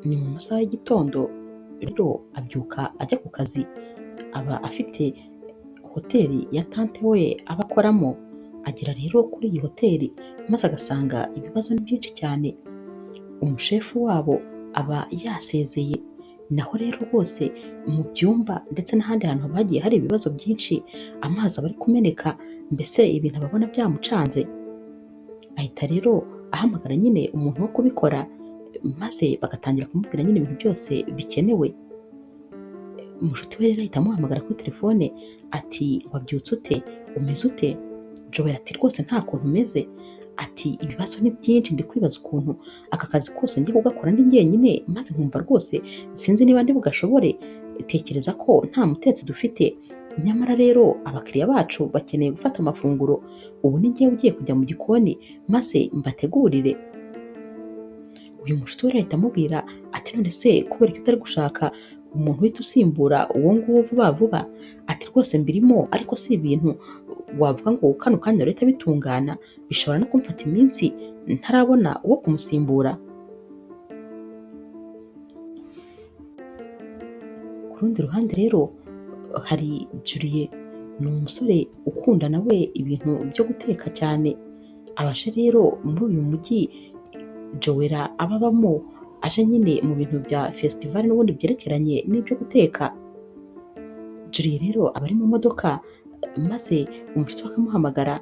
Ni mu masaha y'igitondo rero abyuka ajya ku kazi, aba afite hoteli ya tante we aba akoramo. Agera rero kuri iyi hoteli maze agasanga ibibazo ni byinshi cyane, umushefu wabo aba yasezeye, naho rero rwose mu byumba ndetse n'ahandi hantu haba hagiye hari ibibazo byinshi, amazi aba ari kumeneka, mbese ibintu aba abona byamucanze. Ahita rero ahamagara nyine umuntu wo kubikora, maze bagatangira kumubwira nyine ibintu byose bikenewe. Umushuti we rero ahita amuhamagara kuri telefone ati wabyutse ute, umeze ute? Joel ati rwose nta kuntu umeze, ati ibibazo ni byinshi, ndi kwibaza ukuntu aka kazi kose ngiye kugakora ndi njyenyine, maze nkumva rwose sinzi niba ndi bugashobore, tekereza ko nta mutetsi dufite, nyamara rero abakiriya bacu bakeneye gufata amafunguro, ubu ni njyewe ugiye kujya mu gikoni maze mbategurire. Uyu mushuti we ahita amubwira ati none se kubera ko utari gushaka umuntu uhita usimbura uwo nguwo vuba vuba? Ati rwose mbirimo, ariko si ibintu wavuga ngo kano kanya leta bitungana, bishobora no kumfata iminsi ntarabona uwo kumusimbura. Ku rundi ruhande rero hari Julie, ni umusore ukunda nawe ibintu byo guteka cyane, abashe rero muri uyu mujyi Joella aba abamo, aje nyine mu bintu bya festival n'ubundi byerekeranye n'ibyo guteka. Julie rero aba ari mu modoka, maze umushuti we akamuhamagara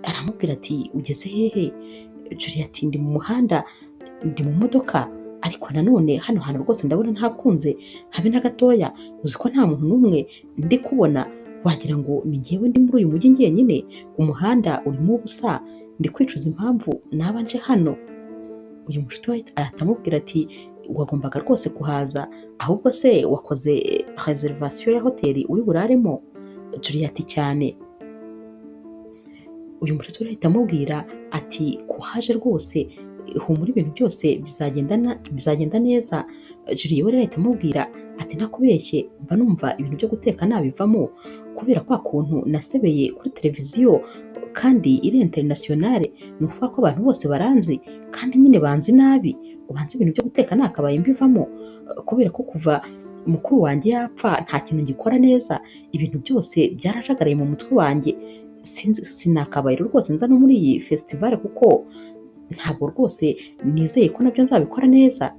aramubwira ati ugeze hehe? Julie ati ndi mu muhanda, ndi mu modoka, ariko nanone hano hantu rwose ndabona ntakunze habe na gatoya, uzi ko nta muntu n'umwe ndi kubona, wagira ngo ni njyewe ndi muri uyu mujyi njyenyine, umuhanda urimo ubusa, ndi kwicuza impamvu naba nje hano. Uyu mushuti we ahita amubwira ati wagombaga rwose kuhaza, ahubwo se wakoze reservation ya hoteli uri buraremo? Julie ati cyane. Uyu mushuti we ahita amubwira ati kuhaje rwose, humura ibintu byose bizagenda neza. Julie we rero ahita amubwira ati ntakubeshye, mba numva ibintu byo guteka nabivamo, kubera kwa kuntu nasebeye kuri televiziyo kandi iri internationale, ni ukuvuga ko abantu bose baranzi kandi nyine banzi nabi, ubanza ibintu byo guteka nakabaye mbivamo, kubera ko kuva mukuru wanjye yapfa nta kintu ngikora neza, ibintu byose byarajagaraye mu mutwe wanjye, sinakabaye rwose nza no muri iyi festival kuko ntabwo rwose nizeye ko nabyo nzabikora neza.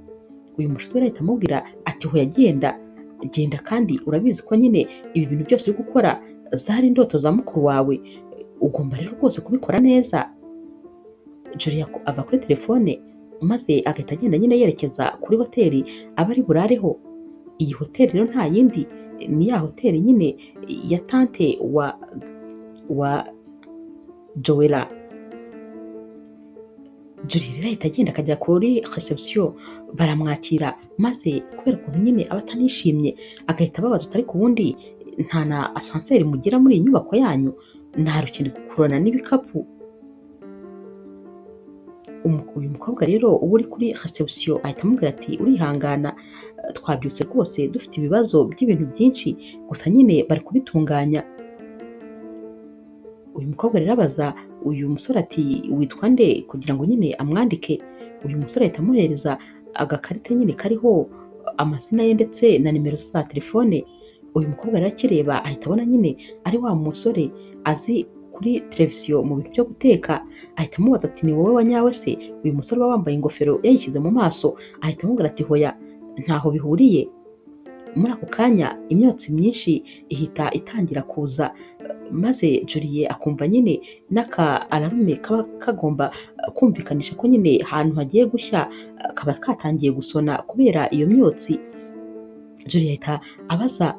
Uyu mushuti we ahita amubwira ati hoya genda genda, kandi urabizi ko nyine ibi bintu byose uri gukora zari indoto za mukuru wawe, ugomba rero rwose kubikora neza. Julie ava kuri telefone maze agahita agenda nyine yerekeza kuri hoteli aba ari burareho. Iyi hoteli rero nta yindi, ni ya hoteli nyine ya tante wa Joella. Julie rero ahita agenda akajya kuri reception, baramwakira, maze kubera ukuntu nyine aba atanishimye agahita ababaza ati ariko ubundi nta na asanseri mugira muri iyi nyubako yanyu, ntarukeneye gukururana n'ibikapu. Uyu mukobwa rero uba uri kuri reception ahita amubwira ati urihangana, twabyutse rwose dufite ibibazo by'ibintu byinshi, gusa nyine bari kubitunganya. Uyu mukobwa rero abaza uyu musore ati witwa nde, kugira ngo nyine amwandike. Uyu musore ahita amuhereza agakarita nyine kariho amazina ye ndetse na nimero ze za telefone. Uyu mukobwa rero akireba ahita abona nyine ari wa musore azi kuri televiziyo mu bintu byo guteka, ahita amubaza ati ni wowe wa nyawe se? Uyu musore uba wambaye ingofero yayishyize mu maso, ahita amubwira ati hoya ntaho bihuriye. Muri ako kanya imyotsi myinshi ihita itangira kuza, maze Julie akumva nyine n'aka ararume kaba kagomba kumvikanisha ko nyine ahantu hagiye gushya kaba katangiye gusona kubera iyo myotsi. Julie ahita abaza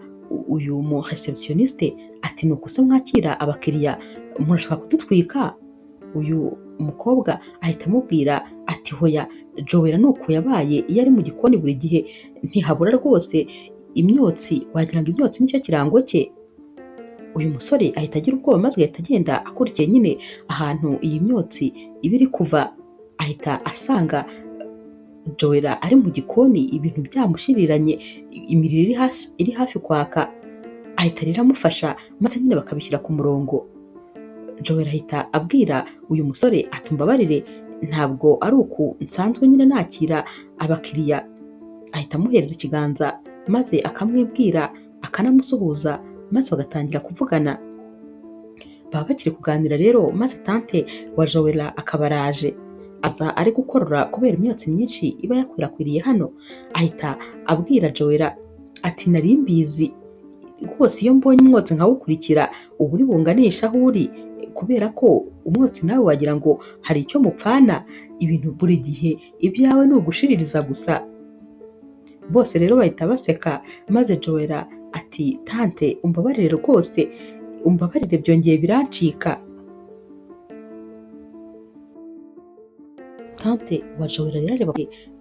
uyu mu receptioniste ati ni uko mwakira abakiriya murashaka kudutwika? Uyu mukobwa ahita amubwira ati hoya Joella ni uko yabaye iyo ari mu gikoni buri gihe ntihabura rwose imyotsi, wagira ngo imyotsi nicyo kirango cye. Uyu musore ahita agira ubwoba maze agahita agenda akurikiye nyine ahantu iyi myotsi iba iri kuva, ahita asanga Joella ari mu gikoni ibintu byamushiriranye, imiriro iri hafi kwaka, ahita rero amufasha maze nyine bakabishyira ku murongo. Joella ahita abwira uyu musore ati umbabarire, ntabwo ari uku nsanzwe nyine nakira abakiriya. Ahita amuhereza ikiganza maze akamwibwira akanamusuhuza, maze bagatangira kuvugana. Baba bakiri kuganira rero maze tante wa Joella akaba araje, aza ari gukorora kubera imyotsi myinshi iba yakwirakwiriye hano. Ahita abwira Joella ati nari mbizi rwose, iyo mbonye umwotsi nkawukurikira uba uri bunganisha aho uri, kubera ko umwotsi nawe wagira ngo hari icyo mupfana, ibintu buri gihe ibyawe ni ugushiririza gusa. Bose rero bahita baseka, maze Joella ati tante umbabarire rwose, umbabarire byongeye birancika. Tante wa Joella rero areba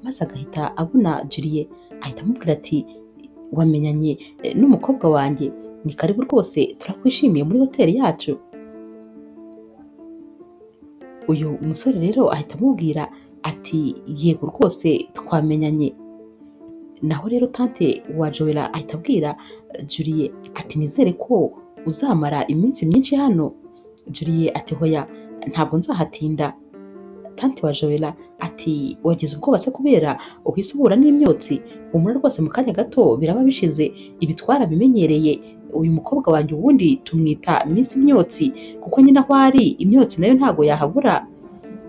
maze agahita abona Julie, ahita amubwira ati wamenyanye n'umukobwa wanjye, ni karibu rwose turakwishimiye muri hoteli yacu. Uyu musore rero ahita amubwira ati yego rwose twamenyanye. Naho rero tante wa Joella ahita abwira Julie ati nizere ko uzamara iminsi myinshi hano. Julie ati hoya ntabwo nzahatinda. Tante wa Joella ati wagize ubwoba se kubera uhise uhura n'imyotsi? Humura rwose mu kanya gato biraba bishize, ibi twarabimenyereye. Uyu mukobwa wanjye ubundi tumwita Miss Imyotsi kuko nyine aho ari imyotsi nayo ntago yahabura.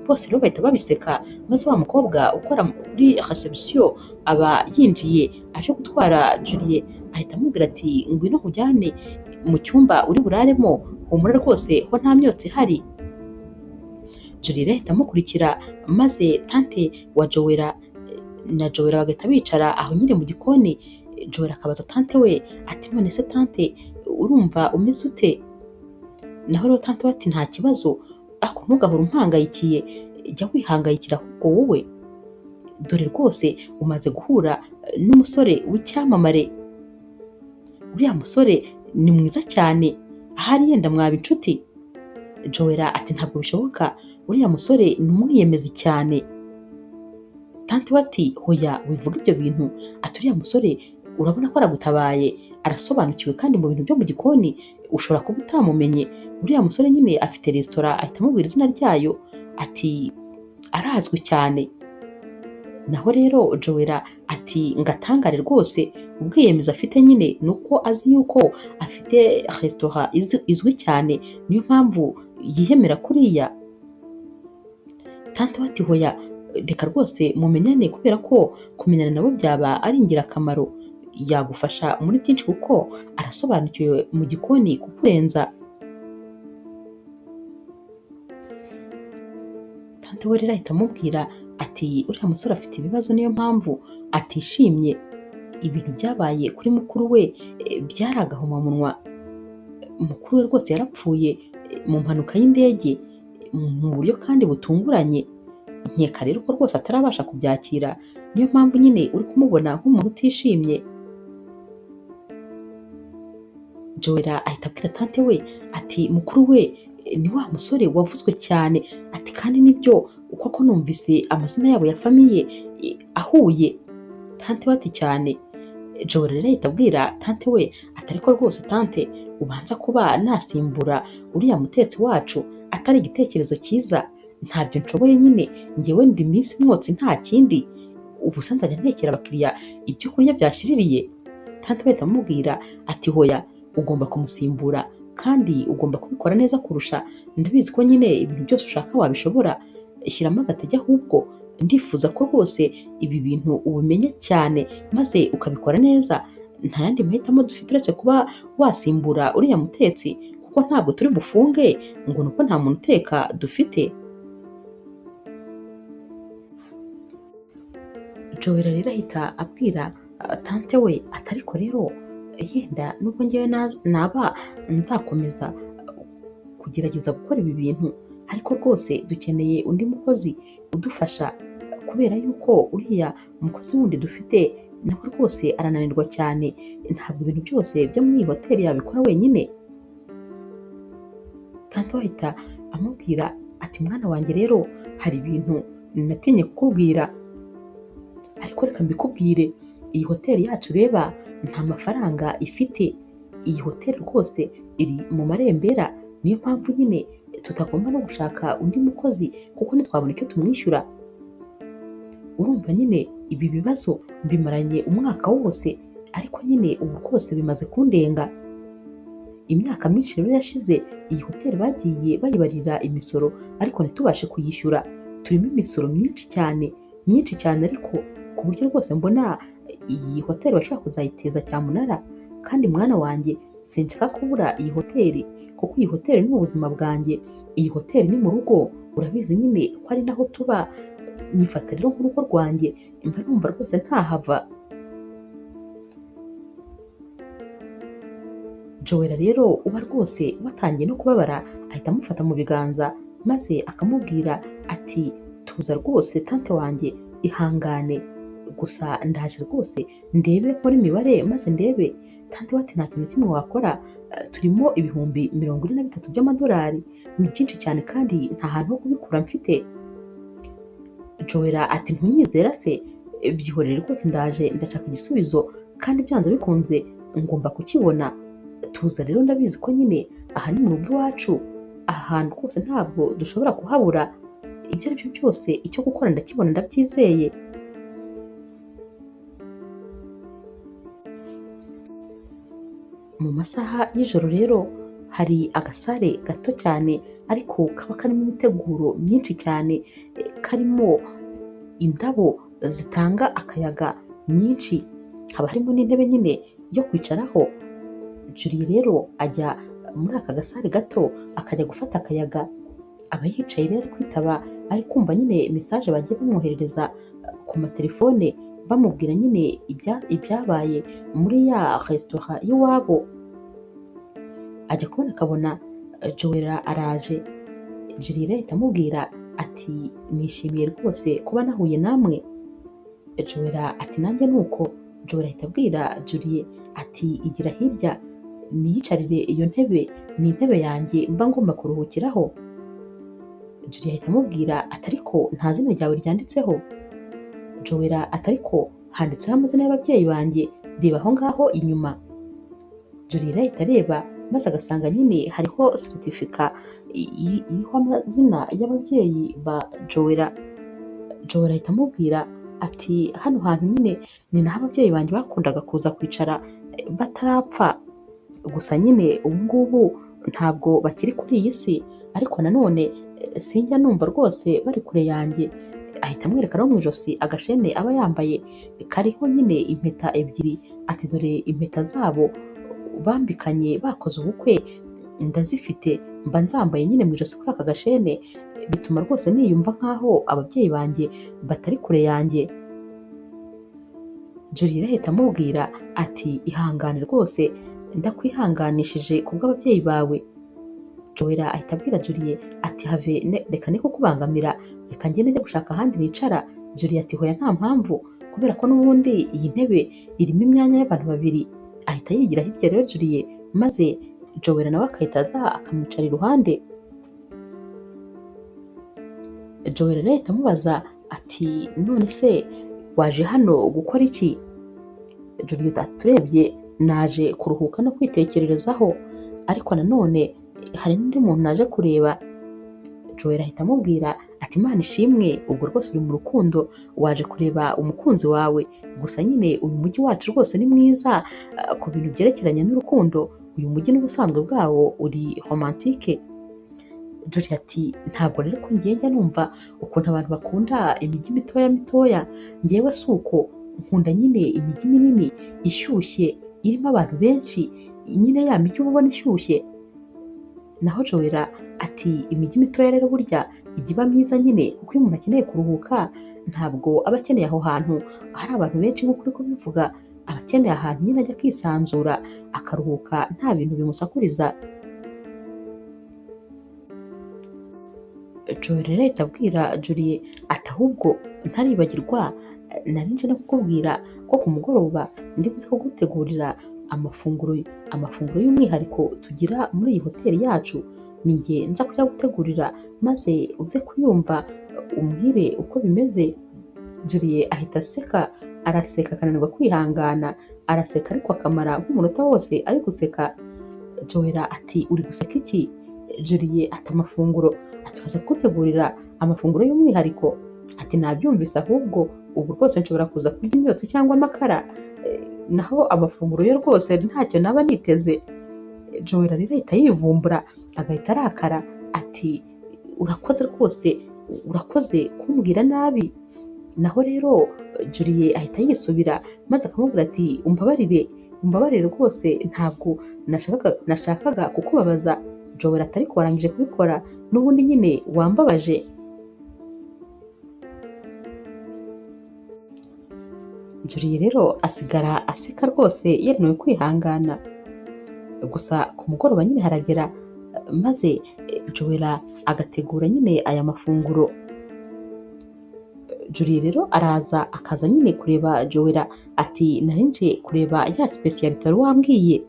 Bose rero bahita babiseka, maze wa mukobwa ukora muri reception aba yinjiye aje gutwara Julie, ahita amubwira ati ngwino nkujyane mu cyumba uri buraremo, humura rwose ho nta myotsi ihari. Julie ahita amukurikira, maze tante wa Joella na Joella bagahita bicara aho nyine mu gikoni. Joella akabaza tante we ati none se tante urumva umeze ute? Naho rero tante we ati nta kibazo, ariko ntugahore umpangayikiye, jya wihangayikira ahubwo wowe, dore rwose umaze guhura n'umusore w'icyamamare, uriya musore ni mwiza cyane, ahari yenda mwaba inshuti. Joella ati ntabwo bishoboka, uriya musore ni umwiyemezi cyane. Tante we ati hoya wivuga ibyo bintu, ati uriya musore urabona ko aragutabaye, arasobanukiwe kandi mu bintu byo mu gikoni ushobora kuba utamumenye, uriya musore nyine afite resitora, ahita amubwira izina ryayo, ati arazwi cyane. Naho rero Joella ati ngatangare rwose, ubwiyemezi afite nyine ni uko azi yuko afite resitora izwi cyane, niyo mpamvu yiyemera kuriya. Tante we ati hoya reka rwose mumenyane, kubera ko kumenyana nabo byaba ari ingirakamaro, yagufasha muri byinshi kuko arasobanukiwe mu gikoni kukurenza. Tante we rero ahita amubwira ati uriya musore afite ibibazo, niyo mpamvu atishimye, ibintu byabaye kuri mukuru we byari agahomamunwa, mukuru we rwose yarapfuye mu mpanuka y'indege mu buryo kandi butunguranye, nkeka rero ko rwose atarabasha kubyakira, niyo mpamvu nyine uri kumubona nk'umuntu utishimye. Joella ahita abwira tante we ati mukuru we ni wa musore wavuzwe cyane, ati kandi nibyo kuko numvise amazina yabo ya famiye ahuye. Tante we ati cyane. Joella rero ahita abwira tante we ati ariko rwose tante ubanza kuba nasimbura uriya mutetsi wacu atari igitekerezo cyiza, ntabyo nshoboye nyine, njyewe ndi Miss Mwotsi nta kindi, ubu se nzajya ntekera abakiriya ibyo kurya byashiririye? Tante we ahita amubwira ati hoya ugomba kumusimbura kandi ugomba kubikora neza kurusha, ndabizi ko nyine ibintu byose ushaka wabishobora, shyiramo agatege ahubwo ndifuza ko rwose ibi bintu ubimenya cyane maze ukabikora neza, nta yandi mahitamo dufite uretse kuba wasimbura uriya mutetsi kuko ntabwo turi bufunge ngo nuko nta muntu uteka dufite. Joella rero ahita abwira tante we ati ariko rero yenda nubwo njyewe naba nzakomeza kugerageza gukora ibi bintu, ariko rwose dukeneye undi mukozi udufasha, kubera yuko uriya mukozi wundi dufite nawe rwose arananirwa cyane, ntabwo ibintu byose byo muri iyi hoteli yabikora wenyine. Tante we ahita amubwira ati mwana wanjye rero hari ibintu natinye kukubwira, ariko reka mbikubwire, iyi hoteli yacu ureba nta mafaranga ifite, iyi hoteli rwose iri mu marembera, niyo mpamvu nyine tutagomba no gushaka undi mukozi kuko ntitwabona icyo tumwishyura. Urumva nyine Ibi bibazo mbimaranye umwaka wose, ariko nyine ubu rwose bimaze kundenga. Imyaka myinshi rero yashize iyi hoteli bagiye bayibarira imisoro ariko ntitubashe kuyishyura. Turimo imisoro myinshi cyane, myinshi cyane, ariko ku buryo rwose mbona iyi hoteli bashobora kuzayiteza cyamunara. Kandi mwana wanjye sinshaka kubura iyi hoteli, kuko iyi hoteli ni ubuzima bwanjye, iyi hoteli ni mu rugo, urabizi nyine ko ari naho tuba, nyifata rero nk'urugo rwanjye, mba numva rwose ntahava. Joella rero uba rwose watangiye no kubabara, ahita amufata mu biganza maze akamubwira ati tuza rwose tante wanjye, ihangane, gusa ndaje rwose ndebe nkore imibare maze ndebe. Tante we ati nta kintu kimwe wakora, turimo 43,000 by'amadolari, ni byinshi cyane kandi nta hantu ho kubikura mfite. Joella ati ntunyizera se, byihorere rwose ndaje ndashaka igisubizo kandi byanze bikunze ngomba kukibona. Tuza rero ndabizi ko nyine aha ni mu rugo iwacu, aha hantu rwose ntabwo dushobora kuhabura, ibyo ari byo byose icyo gukora ndakibona ndabyizeye. Mu masaha y'ijoro rero hari agasare gato cyane ariko kaba karimo imiteguro myinshi cyane, karimo indabo zitanga akayaga nyinshi, haba harimo n'intebe nyine yo kwicaraho. Julie rero ajya muri aka gasare gato akajya gufata akayaga, aba yicaye rero ari kwitaba, ari kumva nyine message bagiye bamwoherereza ku matelefone bamubwira nyine ibyabaye muri ya resitora y'iwabo. Ajya kubona akabona Joella araje. Julie rero ahita amubwira ati nishimiye rwose kuba nahuye namwe. Joella ati nanjye nuko. Joella ahita abwira Julie ati igira hirya niyicarire iyo ntebe, ni intebe yanjye mba ngomba kuruhukiraho. Julie ahita amubwira ati ariko nta zina ryawe ryanditseho. Joella ati ariko handitseho amazina y'ababyeyi banjye, reba aho ngaho inyuma. Julie ahita areba maze agasanga nyine hariho seritifika iriho amazina y'ababyeyi ba Joella. Joella ahita amubwira ati hano hantu nyine ni naho ababyeyi banjye bakundaga kuza kwicara batarapfa, gusa nyine ubu ngubu ntabwo bakiri kuri iyi si, ariko nanone sinjya numva rwose bari kure yanjye. Ahita amwereka no mu ijosi agashene aba yambaye kariho nyine impeta ebyiri, ati dore impeta zabo bambikanye bakoze ubukwe ndazifite, mba nzambaye nyine mu ijosi kuri aka gashene, bituma rwose niyumva nkaho ababyeyi banjye batari kure yanjye. Julie ahita amubwira ati ihangane rwose ndakwihanganishije kubw'ababyeyi bawe. Joella ahita abwira Julie ati have reka ne kukubangamira, reka ngende njye gushaka ahandi nicara. Julie ati hoya nta mpamvu, kubera ko n'ubundi iyi ntebe irimo imyanya y'abantu babiri. Ahita yigira hirya rero Julie, maze Joella nawe akahita aza akamwicara iruhande. Joella rero ahita amubaza ati none se waje hano gukora iki? Julie ati turebye naje kuruhuka no kwitekererezaho, ariko nanone hari n'undi muntu naje kureba. Joella ahita amubwira ati Imana ishimwe, ubwo rwose uri mu rukundo, waje kureba umukunzi wawe, gusa nyine uyu mujyi wacu rwose ni mwiza ku bintu byerekeranye n'urukundo, uyu mujyi n'ubusanzwe bwawo uri romantike. Julie ati ntabwo rero ko ngiye njya numva ukuntu abantu bakunda imijyi mitoya mitoya, njyewe si uko, nkunda nyine imijyi minini ishyushye irimo abantu benshi, nyine ya mijyi uba ubona ishyushye. Naho Joella ati imijyi mitoya rero burya ijya iba myiza nyine, kuko iyo umuntu akeneye kuruhuka ntabwo aba akeneye aho hantu hari abantu benshi nk'uko uri kubivuga, aba akeneye ahantu nyine ajya akisanzura akaruhuka nta bintu bimusakuriza. Joella rero ahita abwira Julie ati ahubwo ntaribagirwa, nari nje no kukubwira ko ku mugoroba ndi buze kugutegurira amafunguro y'umwihariko tugira muri iyi hoteli yacu, ni njye nza kuyagutegurira maze uze kuyumva umbwire uko bimeze. Julie ahita aseka, araseka akananirwa kwihangana, araseka ariko akamara nk'umunota wose ari guseka. Joella ati uri guseka iki? Julie ati amafunguro, ati baza kugutegurira amafunguro y'umwihariko. Ati nabyumvise, ahubwo ubu rwose nshobora kuza kurya imyotsi cyangwa amakara, naho amafunguro yo rwose ntacyo naba niteze. Joella rero ahita yivumbura agahita arakara ati urakoze rwose, urakoze kumbwira nabi. Naho rero Julie ahita yisubira maze akamubwira ati umbabarire, umbabarire rwose, ntabwo nashakaga kukubabaza. Joella ati ariko warangije kubikora n'ubundi nyine wambabaje. Julie rero asigara aseka rwose yemewe kwihangana. Gusa ku mugoroba nyine haragera maze Joella agategura nyine aya mafunguro. Julie rero araza akaza nyine kureba Joella ati nari nje kureba ya spécialité wari wambwiye.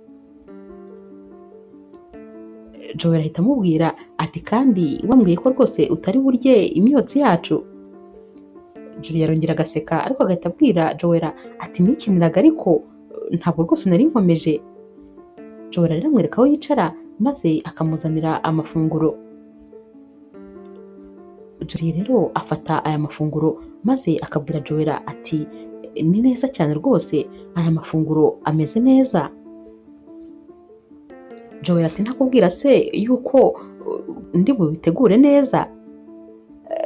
Joella ahita amubwira ati kandi wambwiye ko rwose utari burye imyotsi yacu. Julie arongera agaseka ariko agahita abwira Joella ati nikiniraga ariko ntabwo rwose nari nkomeje. Joella rero amwereka aho yicara maze akamuzanira amafunguro. Julie rero afata aya mafunguro maze akabwira Joella ati ni neza cyane rwose, aya mafunguro ameze neza. Joella ati ntakubwira se yuko ndi bubitegure neza?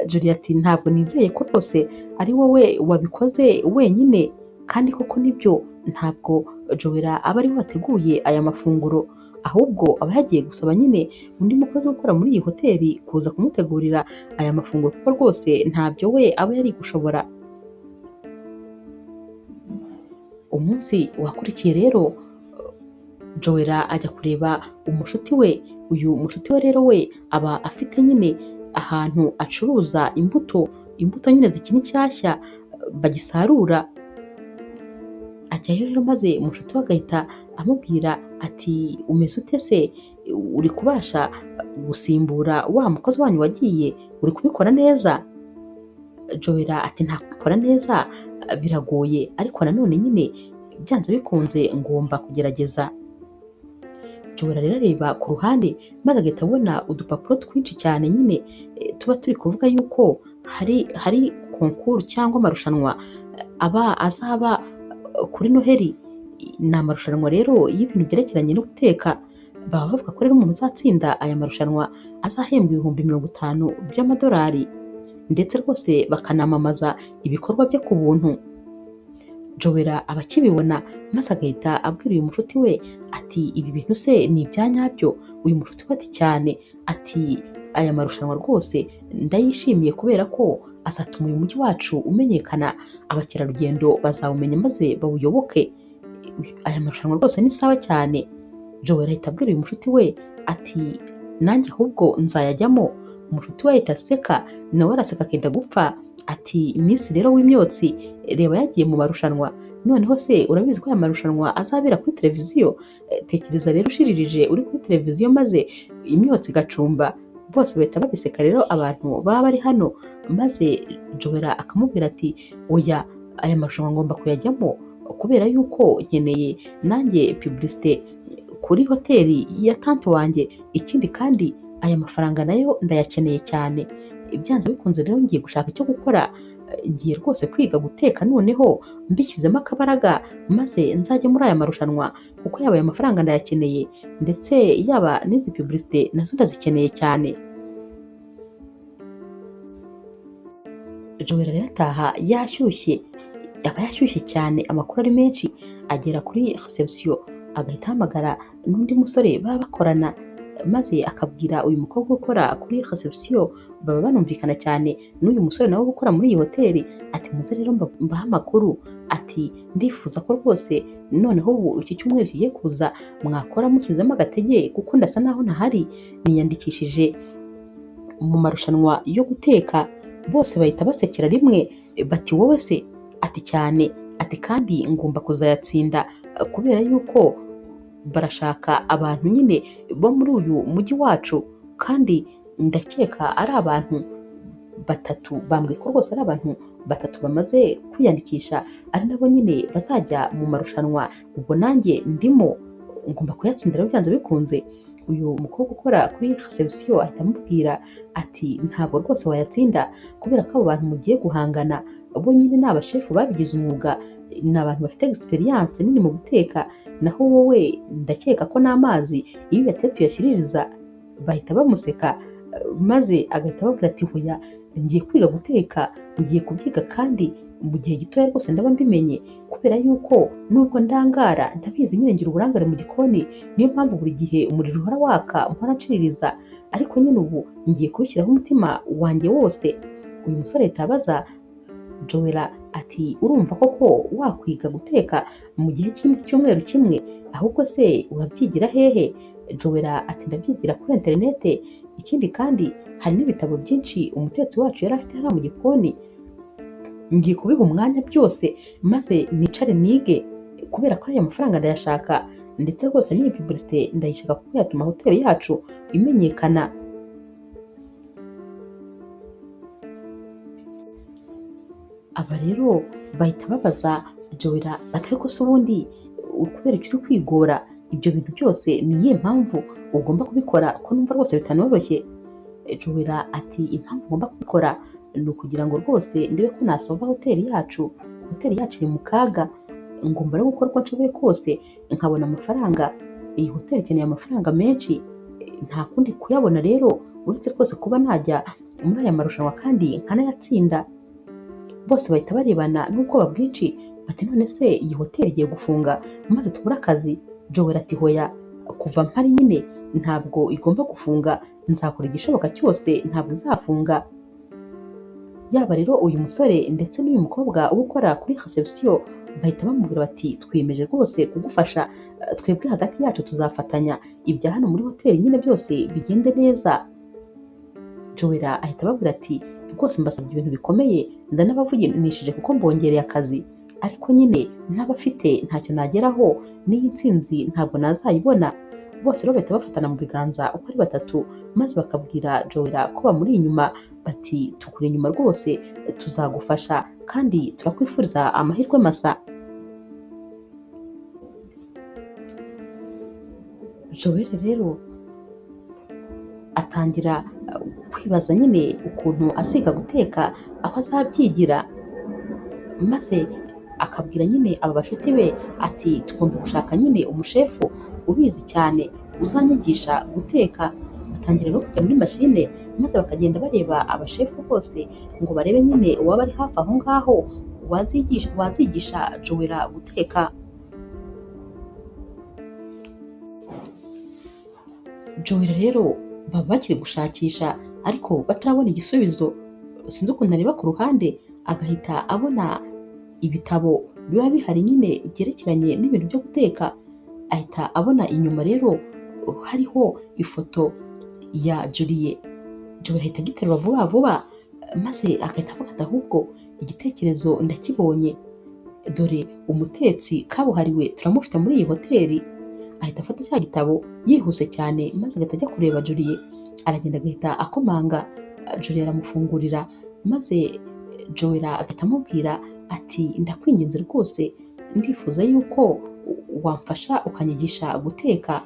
Julie ati ntabwo nizeye ko rwose ari wowe wabikoze wenyine, kandi koko nibyo, ntabwo Joella aba ariwe wateguye aya mafunguro, ahubwo aba yagiye gusaba nyine undi mukozi ukora muri iyi hoteli kuza kumutegurira aya mafunguro kuko rwose ntabyo we aba yari gushobora. Umunsi wakurikiye rero Joella ajya kureba umushuti we. Uyu mushuti we rero we aba afite nyine ahantu acuruza imbuto, imbuto nyine zikiri nshyashya bagisarura. Ajyayo rero maze umushuti we agahita amubwira ati umeze ute se, uri kubasha gusimbura wa mukozi wanyu wagiye, uri kubikora neza? Joella ati nta kubikora neza biragoye, ariko nanone nyine byanze bikunze ngomba kugerageza. Joella rero areba ku ruhande maze agahita abona udupapuro twinshi cyane nyine tuba turi kuvuga yuko hari konkuru cyangwa amarushanwa aba azaba kuri Noheli. Ni amarushanwa rero y'ibintu byerekeranye no guteka. Baba bavuga ko rero umuntu uzatsinda aya marushanwa azahembwa 50,000 by'amadolari, ndetse rwose bakanamamaza ibikorwa bye ku buntu. Joella aba akibibona maze agahita abwira uyu mushuti we ati ibi bintu se ni ibya nyabyo? Uyu mushuti we ati cyane, ati aya marushanwa rwose ndayishimiye kubera ko azatuma uyu mujyi wacu umenyekana, abakerarugendo bazawumenya maze bawuyoboke. Aya marushanwa rwose ni sawa cyane. Joella ahita abwira uyu mushuti we ati nanjye ahubwo nzayajyamo. Umushuti we ahita aseka, nawe araseka akenda gupfa ati iminsi rero w'imyotsi reba yagiye mu marushanwa, noneho se urabizi ko aya marushanwa azabera kuri televiziyo? Tekereza rero ushiririje uri kuri televiziyo maze imyotsi igacumba. Bose bahita babiseka rero abantu baba bari hano, maze Joella akamubwira ati oya, aya marushanwa ngomba kuyajyamo kubera yuko nkeneye nanjye publicité kuri hoteli ya tante wanjye, ikindi kandi aya mafaranga nayo ndayakeneye cyane. Byanze bikunze rero ngiye gushaka icyo gukora, ngiye rwose kwiga guteka noneho mbishyizemo akabaraga maze nzajye muri aya marushanwa kuko yaba aya mafaranga ndayakeneye, ndetse yaba n'izi publicité nazo ndazikeneye cyane. Joella rero ataha yashyushye, aba yashyushye cyane, amakuru ari menshi, agera kuri reception agahita ahamagara n'undi musore baba bakorana maze akabwira uyu mukobwa ukora kuri reception, baba banumvikana cyane n'uyu musore nawe ukora muri iyi hoteli, ati muze rero mbahe amakuru, ati ndifuza ko rwose noneho ubu iki cyumweru kigiye kuza mwakora mushyizemo agatege kuko ndasa naho ntahari, niyandikishije mu marushanwa yo guteka. Bose bahita basekera rimwe bati wowe se? Ati cyane, ati kandi ngomba kuzayatsinda kubera yuko barashaka abantu nyine bo muri uyu mujyi wacu, kandi ndakeka ari abantu batatu, bambwiye ko rwose ari abantu batatu bamaze kwiyandikisha, ari nabo nyine bazajya mu marushanwa, ubwo nanjye ndimo ngomba kuyatsinda rero byanze bikunze. Uyu mukobwa ukora kuri reception ahita amubwira ati ntabwo rwose wayatsinda kubera ko abo bantu mugiye guhangana bo nyine ni abashefu babigize umwuga, ni abantu bafite experience nini mu guteka, naho wowe ndakeka ko n'amazi iyo uyatetse uyashyiririza. Bahita bamuseka maze agahita ababwira ati hoya, ngiye kwiga guteka, ngiye kubyiga kandi mu gihe gitoya rwose ndaba mbimenye, kubera yuko nubwo ndangara ndabizi nyine ngira uburangare mu gikoni, niyo mpamvu buri gihe umuriro uhora waka mpora nshiririza, ariko nyine ubu ngiye kubishyiraho umutima wanjye wose. Uyu musore ahita abaza Joella ati urumva koko wakwiga guteka mu gihe cy'icyumweru kimwe, ahubwo se urabyigira hehe? Joella ati ndabyigira kuri interinete, ikindi kandi hari n'ibitabo byinshi umutetsi wacu yari afite hariya mu gikoni, ngiye kubiha umwanya byose maze nicare nige, kubera ko aya mafaranga ndayashaka, ndetse rwose n'iyi publicité ndayishaka kuko yatuma hoteli yacu imenyekana. Aba rero bahita babaza Joella bati ariko se ubundi kubera icyo uri kwigora ibyo bintu byose ni iyihe mpamvu ugomba kubikora ko numva rwose bitanoroshye? Joella ati impamvu ngomba kubikora ni ukugira ngo rwose ndebe ko nasova hoteli yacu, hoteli yacu iri mu kaga, ngomba rero gukora uko nshoboye kose nkabona amafaranga, iyi hoteli ikeneye amafaranga menshi, nta kundi kuyabona rero uretse rwose kuba najya muri aya marushanwa kandi nkanayatsinda. Bose bahita barebana n'ubwoba bwinshi bati none se iyi hoteli igiye gufunga maze tubure akazi? Joella ati hoya, kuva mpari nyine ntabwo igomba gufunga, nzakora igishoboka cyose ntabwo izafunga. Yaba rero uyu musore ndetse n'uyu mukobwa uba ukora kuri reception bahita bamubwira bati twiyemeje rwose kugufasha, twebwe hagati yacu tuzafatanya ibya hano muri hoteli nyine byose bigende neza. Joella ahita ababwira ati rwose mbasabye ibintu bikomeye, ndanabavugishije kuko mbongereye akazi, ariko nyine n'abafite ntacyo nageraho, n'iyi ntsinzi ntabwo nazayibona. Bose rero bahita bafatana mu biganza uko ari batatu, maze bakabwira Joella ko bamuri inyuma, bati tukuri inyuma rwose tuzagufasha kandi turakwifuriza amahirwe masa. Joella rero atangira kwibaza nyine ukuntu aziga guteka aho azabyigira, maze akabwira nyine aba bashuti be ati tugomba gushaka nyine umushefu ubizi cyane uzanyigisha guteka. Batangira rero kujya muri mashine maze bakagenda bareba abashefu bose ngo barebe nyine uwaba ari hafi aho ngaho wazigisha Joella guteka. Joella rero baba bakiri gushakisha ariko batarabona igisubizo, sinzi ukuntu areba ku ruhande agahita abona ibitabo biba bihari nyine byerekeranye n'ibintu byo guteka, ahita abona inyuma rero hariho ifoto ya Julie. Joella ahita agiterura vuba vuba maze agahita avuga ati ahubwo igitekerezo ndakibonye, dore umutetsi kabuhariwe turamufite muri iyi hoteli. Ahita afata cya gitabo yihuse cyane maze agahita ajya kureba Julie, aragenda agahita akomanga, Julie aramufungurira maze Joella agahita amubwira ati ndakwinginze rwose ndifuza yuko wamfasha ukanyigisha guteka.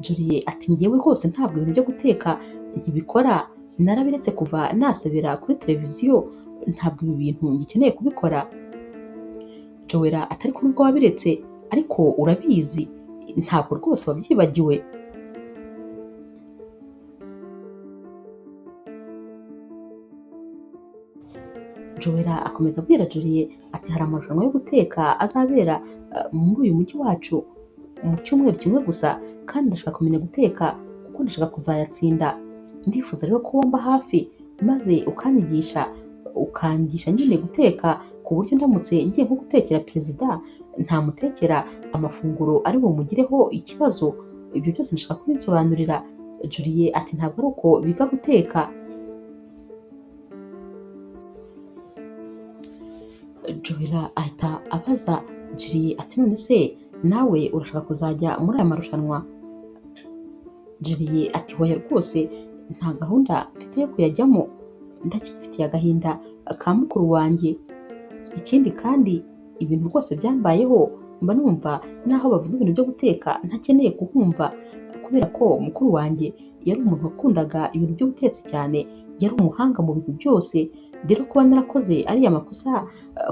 Julie ati njyewe rwose ntabwo ibintu byo guteka nkibikora, narabiretse kuva nasebera kuri televiziyo, ntabwo ibi bintu ngikeneye kubikora. Joella ati ariko nubwo wabiretse ariko urabizi ntabwo rwose wabyibagiwe. Joella akomeza abwira Julie ati hari amarushanwa yo guteka azabera muri uyu mujyi wacu mu cyumweru kimwe gusa, kandi ndashaka kumenya guteka kuko ndashaka kuzayatsinda, ndifuza rero ko wamba hafi maze ukanyigisha nyine guteka ku buryo ndamutse ngiye nko gutekera perezida ntamutekera amafunguro ari bumugireho ikibazo, ibyo byose ndashaka kubinsobanurira. Julie ati ntabwo ari uko biga guteka. Joella ahita abaza Julie ati none se nawe urashaka kuzajya muri aya marushanwa? Julie ati hoya rwose nta gahunda mfite yo kuyajyamo, ndacyafitiye agahinda ka mukuru wanjye, ikindi kandi ibintu rwose byambayeho mba numva naho bavuga ibintu byo guteka ntakeneye kuhumva, Kubera ko mukuru wanjye yari umuntu wakundaga ibintu by'ubutetsi cyane, yari umuhanga mu bintu byose, rero kuba narakoze ariya makosa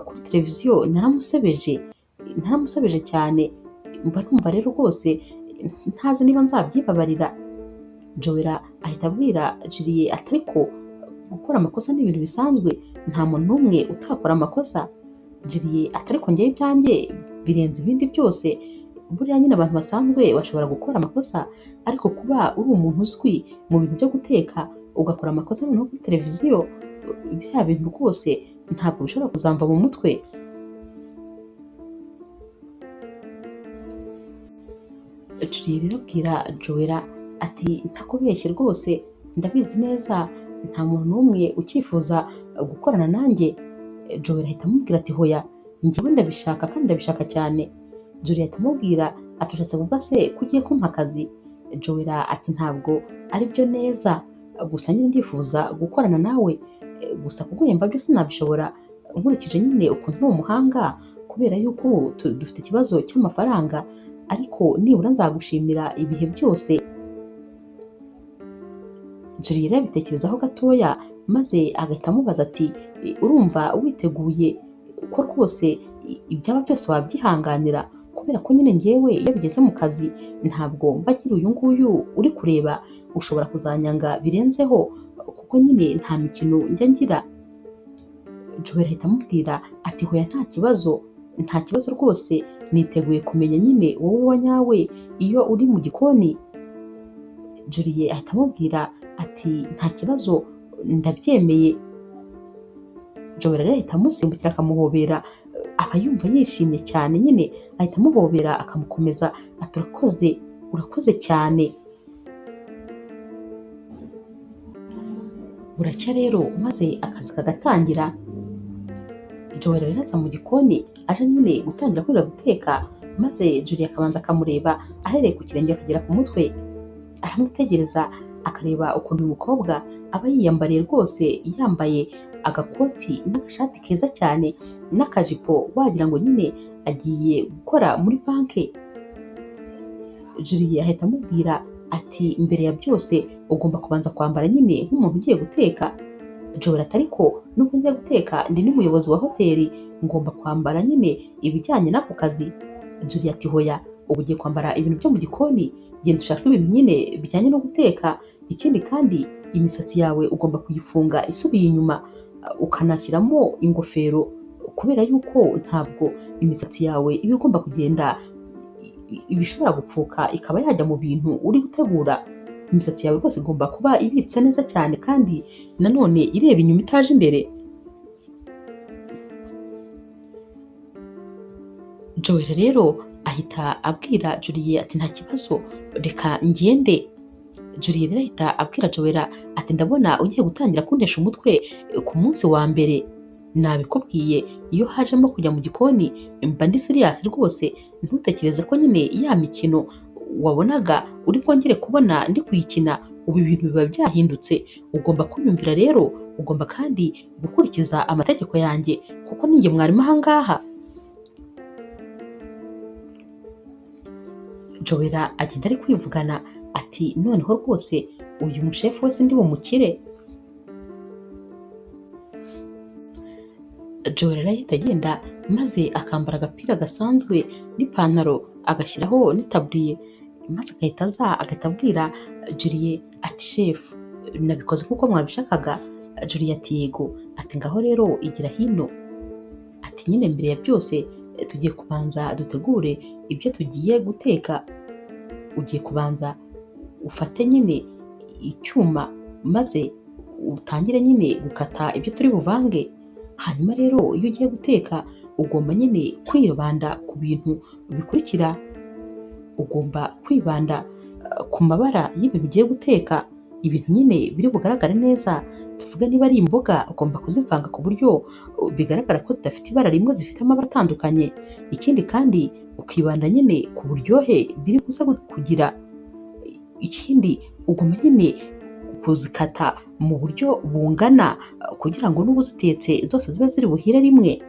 kuri televiziyo naramusebeje, naramusebeje cyane, mba numva rero rwose ntazi niba nzabyibabarira. Joella ahita abwira Julie ati ariko gukora amakosa ni ibintu bisanzwe, nta muntu n'umwe utakora amakosa. Julie ati ariko njyewe ibyanjye birenze ibindi byose, buriya nyine abantu basanzwe bashobora gukora amakosa, ariko kuba uri umuntu uzwi mu bintu byo guteka ugakora amakosa noneho kuri televiziyo, biriya bintu rwose ntabwo bishobora kuzamva mu mutwe. Julie rero abwira Joella ati ntakubeshye rwose ndabizi neza nta muntu n'umwe ucyifuza gukorana nanjye. Joella ahita amubwira ati hoya njyewe ndabishaka kandi ndabishaka cyane. Julie ahita amubwira ati ushatse kuvuga se ko ugiye kumpa akazi? Joella ati ntabwo aribyo neza, gusa nyine ndifuza gukorana nawe, gusa kuguhemba byo sinabishobora nkurikije nyine ukuntu uri umuhanga, kubera yuko ubu dufite ikibazo cy'amafaranga, ariko nibura nzagushimira ibihe byose. Julie rero abitekerezaho gatoya maze agahita amubaza ati urumva witeguye ko rwose ibyaba byose wabyihanganira? Kubera ko nyine njyewe iyo bigeze mu kazi ntabwo mba nkiri uyu nguyu uri kureba, ushobora kuzanyanga birenzeho kuko nyine nta mikino njya ngira. Joella ahita amubwira ati hoya nta kibazo, nta kibazo rwose, niteguye kumenya nyine wowe wa nyawe iyo uri mu gikoni. Julie ahita amubwira ati nta kibazo ndabyemeye. Joella rero ahita amusimbukira akamuhobera, aba yumva yishimye cyane nyine, ahita amuhobera akamukomeza ati urakoze, urakoze cyane. Buracya rero maze akazi kagatangira. Joella rero aza mu gikoni aje nyine gutangira kwiga guteka, maze Julie akabanza akamureba ahereye ku kirenge akagera ku mutwe, aramwitegereza akareba ukuntu uyu mukobwa aba yiyambariye rwose, yambaye agakoti n'agashati keza cyane n'akajipo, wagira ngo nyine agiye gukora muri banki. Julie ahita amubwira ati mbere ya byose ugomba kubanza kwambara nyine nk'umuntu ugiye guteka. Joella ati ariko nubwo ngiye guteka ndi n'umuyobozi wa hoteli, ngomba kwambara nyine ibijyanye n'ako kazi. Julie ati hoya, ubu ugiye kwambara ibintu byo mu gikoni, genda ushake ibintu nyine bijyanye no guteka, ikindi kandi imisatsi yawe ugomba kuyifunga isubiye inyuma, ukanashyiramo ingofero, kubera yuko ntabwo imisatsi yawe iba igomba kugenda iba ishobora gupfuka ikaba yajya mu bintu uri gutegura. Imisatsi yawe rwose igomba kuba ibitse neza cyane kandi nanone ireba inyuma itaje imbere. Joella rero ahita abwira Julie ati nta kibazo reka ngende. Julie rero ahita abwira Joella ati ndabona ugiye gutangira kuntesha umutwe ku munsi wa mbere, nabikubwiye iyo hajemo kujya mu gikoni mba ndi serious rwose, ntutekereze ko nyine ya mikino wabonaga uri bwongere kubona ndi kuyikina, ubu ibintu biba byahindutse, ugomba kunyumvira rero, ugomba kandi gukurikiza amategeko yanjye kuko ninjye mwarimu aha ngaha. Joella agenda ari kwivugana ati noneho rwose uyu mushefu wese ndi bumukire. Joella rero ahita agenda maze akambara agapira gasanzwe n'ipantaro agashyiraho n'itaburiye, maze agahita aza agahita abwira Julie ati shefu nabikoze nk'uko mwabishakaga. Julie ati yego, ati ngaho rero igira hino, ati nyine mbere ya byose tugiye kubanza dutegure ibyo tugiye guteka, ugiye kubanza ufate nyine icyuma maze utangire nyine gukata ibyo turi buvange. Hanyuma rero iyo ugiye guteka ugomba nyine kwibanda ku bintu bikurikira, ugomba kwibanda ku mabara y'ibintu ugiye guteka, ibintu nyine biri bugaragare neza, tuvuge niba ari imboga ugomba kuzivanga ku buryo bigaragara ko zidafite ibara rimwe, zifite amabara atandukanye. Ikindi kandi ukibanda nyine ku buryohe biri buze kugira. Ikindi ugomba nyine kuzikata mu buryo bungana kugira ngo n'uba uzitetse zose zibe ziri buhire rimwe.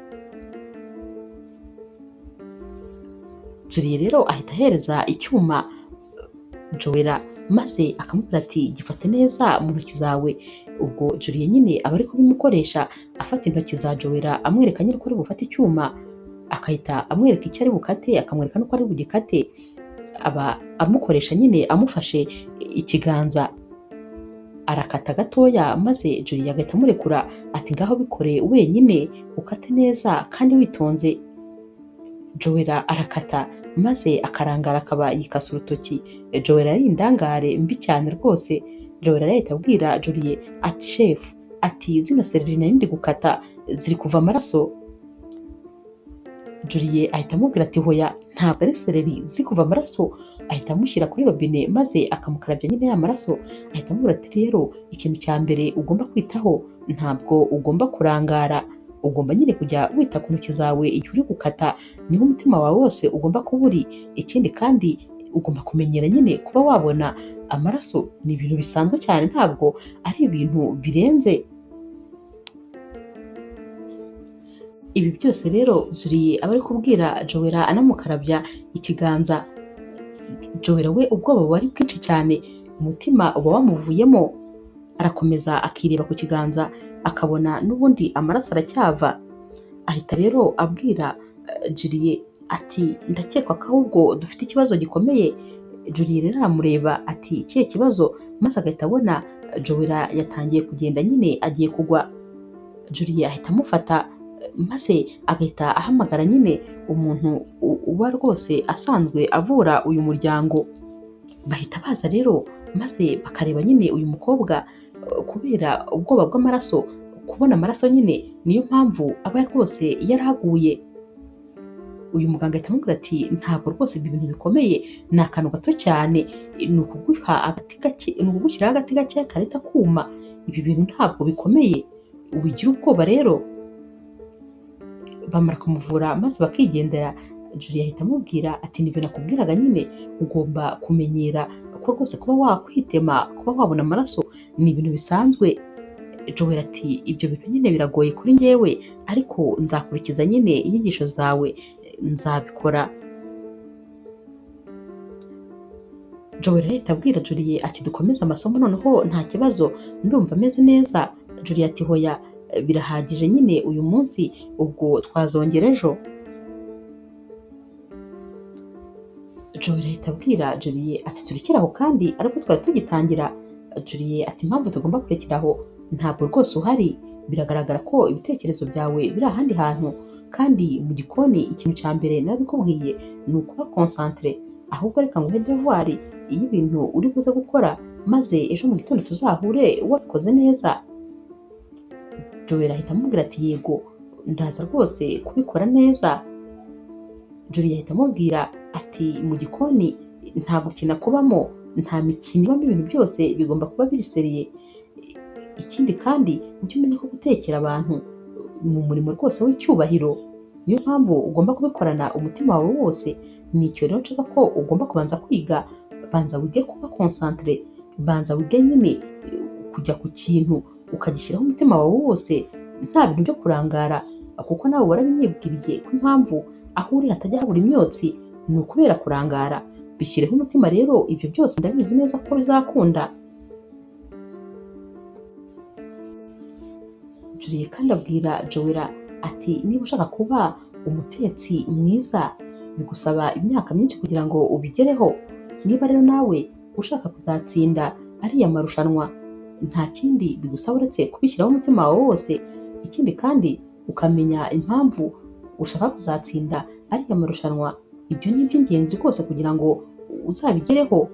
Julie rero ahita ahereza icyuma Joella maze akamubwira ati gifate neza mu ntoki zawe. Ubwo Julie nyine aba ari kubimukoresha, afata intoki za Joella amwereka nyine ko ari bufate icyuma, akahita amwereka icyo ari bukate, akamwereka n'uko ari bugikate. Aba amukoresha nyine amufashe ikiganza, arakata gatoya maze Julie agahita amurekura ati ngaho bikore wenyine ukate neza kandi witonze. Joella arakata maze akarangara akaba yikasa urutoki. Joella yari indangare mbi cyane rwose. Joella yahita abwira Julie ati chef, ati zino sereri nari ndi gukata ziri kuva amaraso. Julie ahita amubwira ati hoya ntabwo ari sereri ziri kuva amaraso. Ahita amushyira kuri robine maze akamukarabya nyine ya maraso. Ahita amubwira ati rero ikintu cya mbere ugomba kwitaho ntabwo ugomba kurangara, ugomba nyine kujya wita ku ntoki zawe igihe uri gukata, niho umutima wawe wose ugomba kuba uri. Ikindi kandi ugomba kumenyera nyine kuba wabona amaraso, ni ibintu bisanzwe cyane ntabwo ari ibintu birenze. Ibi byose rero Julie aba ari kubwira Joella anamukarabya ikiganza. Joella we ubwoba buba ari bwinshi cyane, umutima uba wamuvuyemo. Arakomeza akireba ku kiganza akabona n'ubundi amaraso aracyava. Ahita rero abwira Julie ati ndakeka ko ahubwo dufite ikibazo gikomeye. Julie rero aramureba ati ikihe kibazo? Maze agahita abona Joella yatangiye kugenda nyine agiye kugwa. Julie ahita amufata maze agahita ahamagara nyine umuntu uba rwose asanzwe avura uyu muryango. Bahita baza rero maze bakareba nyine uyu mukobwa kubera ubwoba bw'amaraso, kubona amaraso nyine niyo mpamvu aba rwose yaraguye. Uyu muganga ahita amubwira ati ntabwo rwose ibyo bintu bikomeye, ni akantu gato cyane, ni ukuguha agati gake, ni ukugushyiraho agati gake karahita kuma, ibi bintu ntabwo bikomeye, wigira ubwoba rero. Bamara kumuvura maze bakigendera. Julie ahita amubwira ati nibyo nakubwiraga nyine, ugomba kumenyera ko rwose kuba wakwitema, kuba wabona amaraso ni ibintu bisanzwe. Joella ati ibyo bintu nyine biragoye kuri njyewe, ariko nzakurikiza nyine inyigisho zawe, nzabikora. Joella ahita abwira Julie ati dukomeze amasomo noneho nta kibazo, ndumva ameze neza. Julie ati hoya birahagije nyine uyu munsi, ubwo twazongera ejo. Joella ahita abwira Julie ati turekere aho kandi ariko twari tugitangira. Julie ati impamvu tugomba kurekera aho ntabwo rwose uhari, biragaragara ko ibitekerezo byawe biri ahandi hantu, kandi mu gikoni ikintu cya mbere nabikubwiye ni ukuba concentre, ahubwo reka nguhe devoir y'ibintu uri buze gukora maze ejo mu gitondo tuzahure wabikoze neza. Joella ahita amubwira ati yego ndaza rwose kubikora neza. Julie ahita amubwira ati mu gikoni nta gukina kubamo, nta mikino ibamo, ibintu byose bigomba kuba biri seriye. Ikindi kandi ujye umenya ko gutekera abantu ni umurimo rwose w'icyubahiro, niyo mpamvu ugomba kubikorana umutima wawe wose. Ni icyo rero nshaka ko ugomba kubanza kwiga, banza wige kuba concentre, banza wige nyine kujya ku kintu ukagishyiraho umutima wawe wose, nta bintu byo kurangara, kuko nawe warabinyibwiriye ko impamvu aho uri hatajya habura imyotsi ni ukubera kurangara. Bishyireho umutima rero, ibyo byose ndabizi neza ko bizakunda. Julie kandi abwira Joella ati niba ushaka kuba umutetsi mwiza bigusaba imyaka myinshi kugira ngo ubigereho, niba rero nawe ushaka kuzatsinda ariya marushanwa nta kindi bigusaba uretse kubishyiraho umutima wawe wose. Ikindi kandi ukamenya impamvu ushaka kuzatsinda ariya marushanwa, ibyo ni iby'ingenzi rwose kugira ngo uzabigereho.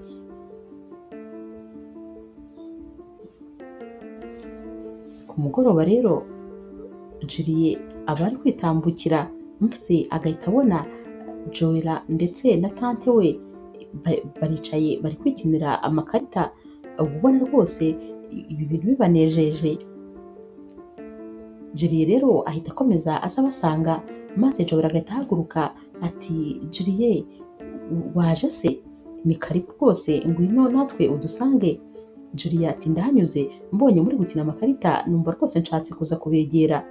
Ku mugoroba rero Julie aba ari kwitambukira maze agahita abona Joella ndetse na tante we baricaye bari kwikinira amakarita, ubona rwose ibi bintu bibanejeje. Julie rero ahita akomeza aza abasanga maze Joella agahita ahaguruka ati Julie waje se? Ni karibu rwose, ngwino natwe udusange. Julie ati ndahanyuze mbonye muri gukina amakarita numva rwose nshatse kuza kubegera.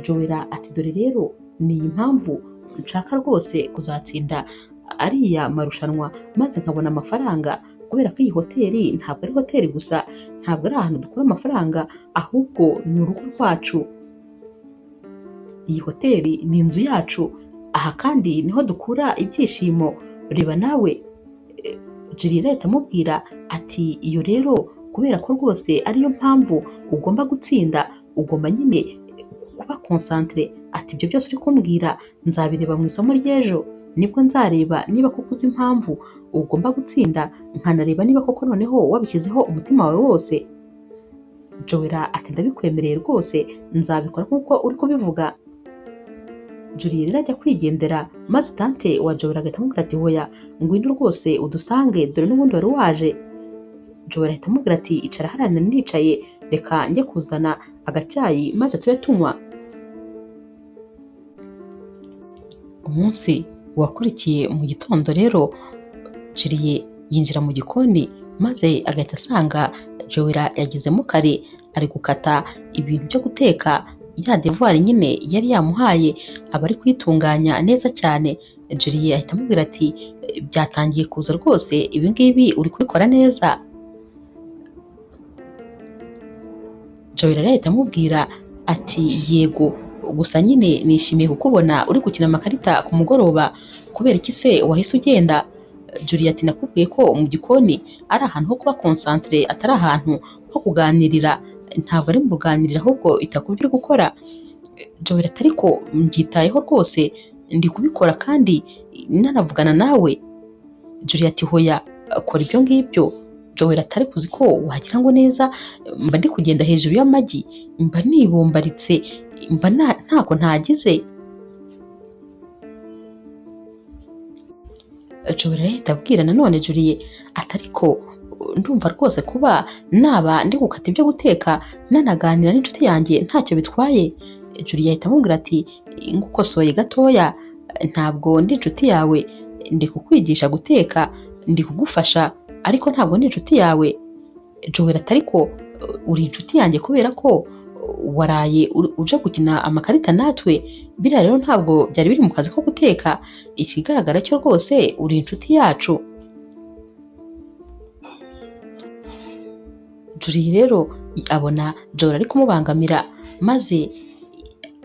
Joella ati dore rero ni iyi mpamvu nshaka rwose kuzatsinda ariya marushanwa maze nkabona amafaranga, Kubera ko iyi hoteli ntabwo ari hoteli gusa, ntabwo ari ahantu dukura amafaranga, ahubwo ni urugo rwacu. Iyi hoteli ni inzu yacu, aha kandi niho dukura ibyishimo. Reba nawe. Juliet ahita amubwira ati iyo rero kubera ko rwose ariyo mpamvu ugomba gutsinda, ugomba nyine kuba concentré. Ati ibyo byose uri kumbwira nzabireba mu isomo ry'ejo, nibwo nzareba niba koko uzi impamvu ugomba gutsinda, nkanareba niba koko noneho wabishyizeho umutima wawe wose. Joella ati ndabikwemereye rwose, nzabikora nk'uko uri kubivuga. Julie rero ajya kwigendera, maze tante wa Joella agahita amubwira ati hoya ngwino rwose udusange, dore n'ubundi wari waje. Joella ahita amubwira ati icara hariya nari nicaye, reka njye kuzana agacyayi maze tube tunywa. Umunsi wakurikiye mu gitondo rero, Julie yinjira mu gikoni maze agahita asanga Joella yagezemo kare, ari gukata ibintu byo guteka, ya devoir nyine yari yamuhaye aba ari kuyitunganya neza cyane. Julie ahita amubwira ati byatangiye kuza rwose, ibi ngibi uri kubikora neza. Joella ahita amubwira ati yego, gusa nyine nishimiye kukubona uri gukina amakarita ku mugoroba, kubera iki se wahise ugenda? Julie ati nakubwiye ko mu gikoni ari ahantu ho kuba concentré, atari ahantu ho kuganirira, ntabwo ari mu ruganiriro ahubwo ita ku byo uri gukora. Joella ati ariko mbyitayeho rwose, ndi kubikora kandi nanavugana nawe. Julie ati hoya kora ibyo ngibyo. Joella ati ariko uzi ko wagira ngo neza mba ndi kugenda hejuru y'amagi, mba nibombaritse, mba ntako ntagize. Joella ahita abwira nanone Julie ati ariko ndumva rwose kuba naba ndi gukata ibyo guteka nanaganira n'inshuti yanjye ntacyo bitwaye. Julie ahita amubwira ati ngukosoye gatoya, ntabwo ndi inshuti yawe, ndi kukwigisha guteka, ndi kugufasha, ariko ntabwo ndi inshuti yawe. Joella ati ariko uri inshuti yanjye kubera ko waraye uje gukina amakarita natwe, biriya rero ntabwo byari biri mu kazi ko guteka, ikigaragara cyo rwose uri inshuti yacu. Julie rero abona Joella ari kumubangamira, maze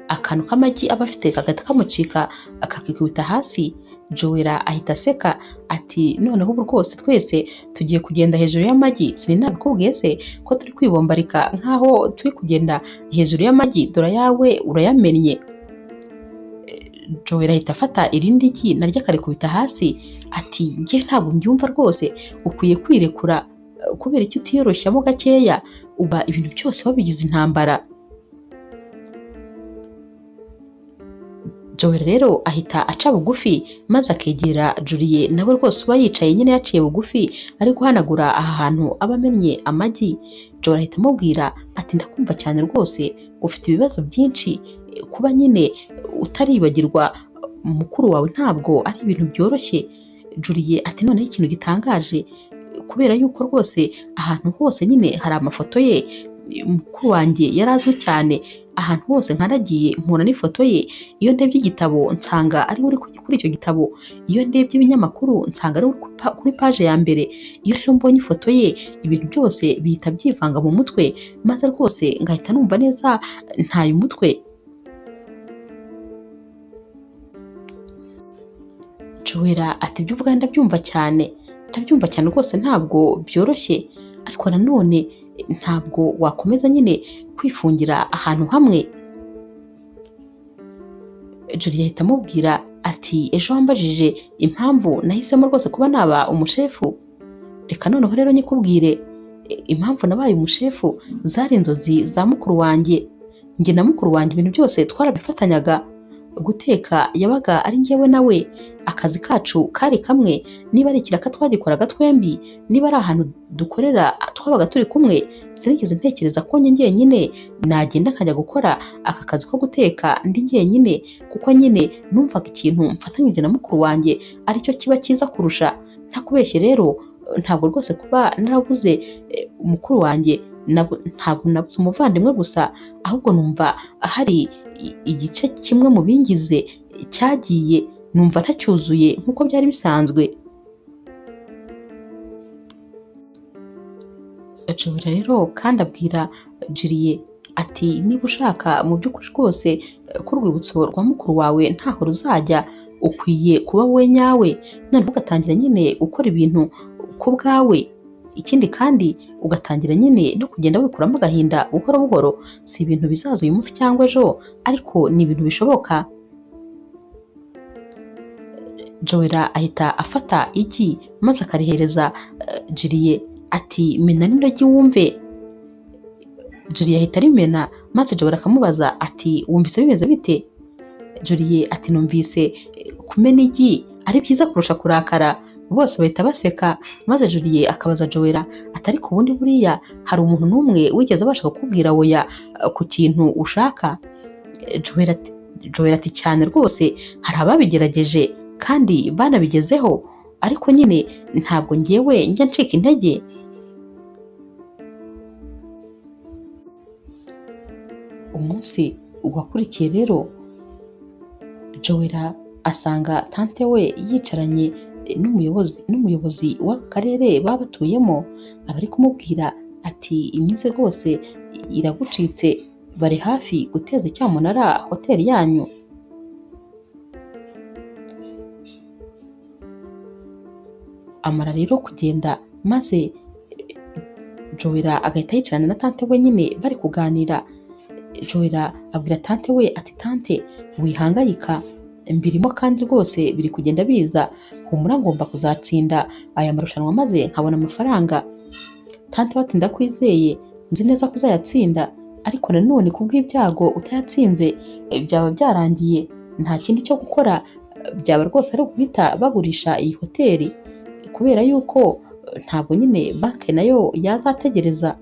akantu k'amagi aba afite kagahita kamucika akakikubita hasi. Joella ahita aseka ati noneho ubu rwose twese tugiye kugenda hejuru y'amagi, sinabikubwiye se ko turi kwibombarika nkaho turi kugenda hejuru y'amagi, dore ayawe urayamennye. Joella ahita afata irindi gi naryo akarikubita hasi ati njye ntabwo mbyumva rwose, ukwiye kwirekura, kubera icyo utiyoroshyamo gakeya, uba ibintu byose wabigize intambara. Joella rero ahita aca bugufi maze akegera Julie, nawe rwose uba yicaye nyine yaciye bugufi ari guhanagura aha hantu aba amennye amagi. Joella ahita amubwira ati ndakumva cyane rwose, ufite ibibazo byinshi, kuba nyine utaribagirwa mukuru wawe ntabwo ari ibintu byoroshye. Julie ati noneho ikintu gitangaje, kubera yuko rwose ahantu hose nyine hari amafoto ye, mukuru wanjye yari azwi cyane, ahantu hose nkaragiye mpura n'ifoto ye, iyo ndebye igitabo nsanga ari uri kuri icyo gitabo, iyo ndebye ibinyamakuru nsanga ari kuri paje ya mbere, iyo rero mbonye ifoto ye ibintu byose bihita byivanga mu mutwe, maze rwose ngahita numva neza ntaye umutwe. Joella ati ibyo uvuga ndabyumva cyane, ndabyumva cyane rwose ntabwo byoroshye, ariko nanone ntabwo wakomeza nyine kwifungira ahantu hamwe. Julie ahita amubwira ati ejo wambajije impamvu nahisemo rwose kuba naba umushefu, reka noneho rero nyikubwire impamvu nabaye umushefu. Zari inzozi za mukuru wanjye, njye na mukuru wanjye ibintu byose twarabifatanyaga, guteka yabaga ari njyewe nawe, akazi kacu kari kamwe, niba ari ikiraka twagikoraga twembi, niba ari ahantu dukorera twabaga turi kumwe. Sinigeze ntekereza ko njye njyenyine nagenda nkajya gukora aka kazi ko guteka ndi njyenyine, kuko nyine numvaga ikintu mfatanyije na mukuru wanjye aricyo kiba cyiza kurusha. Ntakubeshye rero ntabwo rwose kuba narabuze mukuru wanjye, ntabwo nabuze umuvandimwe gusa, ahubwo numva hari igice kimwe mu bingize cyagiye, numva ntacyuzuye nk'uko byari bisanzwe. Joella rero kandi abwira Julie ati niba ushaka mu by'ukuri rwose ko urwibutso rwa mukuru wawe ntaho ruzajya, ukwiye kuba wowe nyawe, noneho ugatangira nyine gukora ibintu ku bwawe. Ikindi kandi ugatangira nyine no kugenda wikuramo agahinda buhoro buhoro. Si ibintu bizaza uyu munsi cyangwa ejo, ariko ni ibintu bishoboka. Joella ahita afata igi maze akarihereza Julie ati mena rino gi wumve. Julie ahita arimena maze Joella akamubaza ati wumvise bimeze bite? Julie ati numvise kumena igi ari byiza kurusha kurakara. Bose bahita baseka maze Julie akabaza Joella ati ariko ubundi buriya hari umuntu n'umwe wigeze abasha kukubwira oya ku kintu ushaka? Joella ati cyane rwose, hari ababigerageje kandi banabigezeho, ariko nyine ntabwo ngewe njya ncika intege. Umunsi wakurikiye rero Joella asanga tante we yicaranye n'umuyobozi w'aka karere baba batuyemo, aba ari kumubwira ati iminsi rwose iragucitse, bari hafi guteza icyamunara hoteli yanyu. Amara rero kugenda maze Joella agahita yicarana na tante we nyine bari kuganira. Joella abwira tante we ati tante wihangayika, mbirimo kandi rwose biri kugenda biza, humura ngomba kuzatsinda aya marushanwa maze nkabona amafaranga. Tante we ati ndakwizeye, nzi neza ko uzayatsinda, ariko nanone kubw'ibyago utayatsinze byaba byarangiye, nta kindi cyo gukora, byaba rwose ari uguhita bagurisha iyi hoteli, kubera yuko ntabwo nyine banki nayo yazategereza.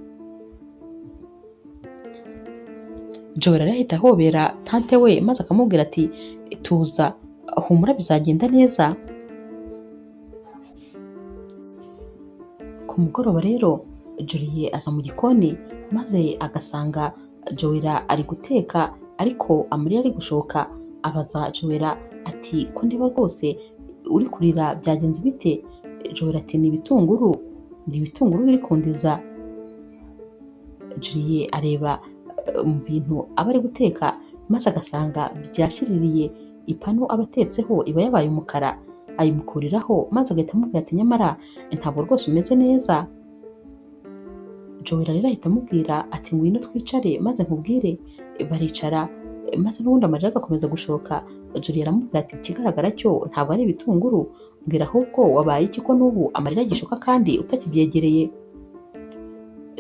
Joella ahita ahobera tante we maze akamubwira ati tuza, humura bizagenda neza. Ku mugoroba rero Julie aza mu gikoni maze agasanga Joella ari guteka, ariko amarira ari gushoka. Abaza Joella ati ko ndeba rwose uri kurira byagenze bite? Joella ati ni ibitunguru, ni ibitunguru biri kundiza. Julie areba mu bintu aba ari guteka maze agasanga byashyiririye ipanu aba atetseho iba yabaye umukara, ayimukuriraho maze agahita amubwira ati nyamara ntabwo rwose umeze neza. Joella rero ahita amubwira ati ngwino twicare maze nkubwire. Baricara maze n'ubundi amarira agakomeza gushoka. Julie aramubwira ati ikigaragara cyo ntabwo ari ibitunguru, mbwira ahubwo wabaye iki ko n'ubu amarira agishoka kandi utakibyegereye.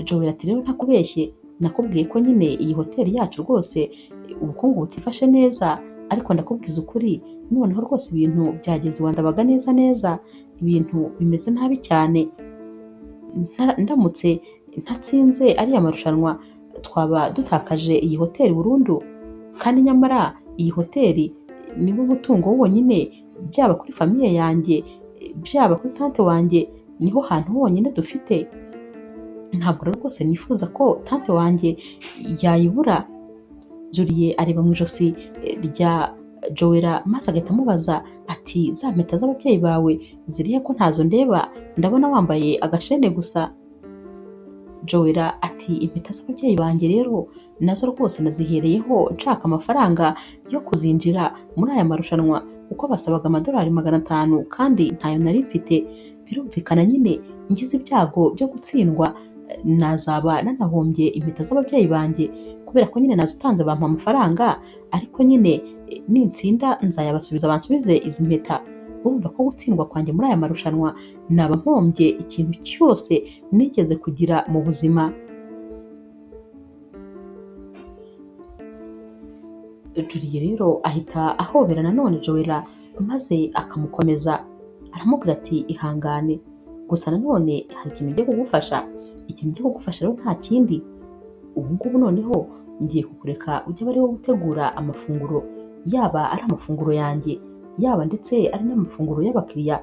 Joella ati rero ntakubeshye, nakubwiye ko nyine iyi hoteli yacu rwose ubukungu butifashe neza, ariko ndakubwiza ukuri noneho rwose ibintu byageze iwandabaga neza neza, ibintu bimeze nabi cyane. Ndamutse ntatsinze ariya marushanwa twaba dutakaje iyi hoteli burundu, kandi nyamara iyi hoteli niwo mutungo wonyine, byaba kuri famiye yanjye, byaba kuri tante wanjye, niho hantu honyine dufite. Ntabwo rero rwose nifuza ko tante wanjye yayibura. Julie areba mu ijosi rya Joella maze agahita amubaza ati za mpeta z'ababyeyi bawe zirihe ko ntazo ndeba, ndabona wambaye agashene gusa. Joella ati impeta z'ababyeyi banjye rero nazo rwose nazihereyeho nshaka amafaranga yo kuzinjira muri aya marushanwa, kuko basabaga amadolari 500 kandi ntayo nari mfite. Birumvikana nyine ngize ibyago byo gutsindwa nazaba nanahombye impeta z'ababyeyi banjye, kubera ko nyine nazitanze bampa amafaranga, ariko nyine nintsinda nzayabasubiza bansubize izi mpeta. Urumva ko gutsindwa kwanjye muri aya marushanwa naba mpombye ikintu cyose nigeze kugira mu buzima. Julie rero ahita ahobera nanone Joella maze akamukomeza, aramubwira ati ihangane, gusa nanone hari ikintu ngiye kugufasha, ikintu ngiye kugufasha rero nta kindi, ubu ngubu noneho ngiye kukureka ujye aba ari wowe utegura amafunguro, yaba ari amafunguro yanjye, yaba ndetse ari n'amafunguro y'abakiriya,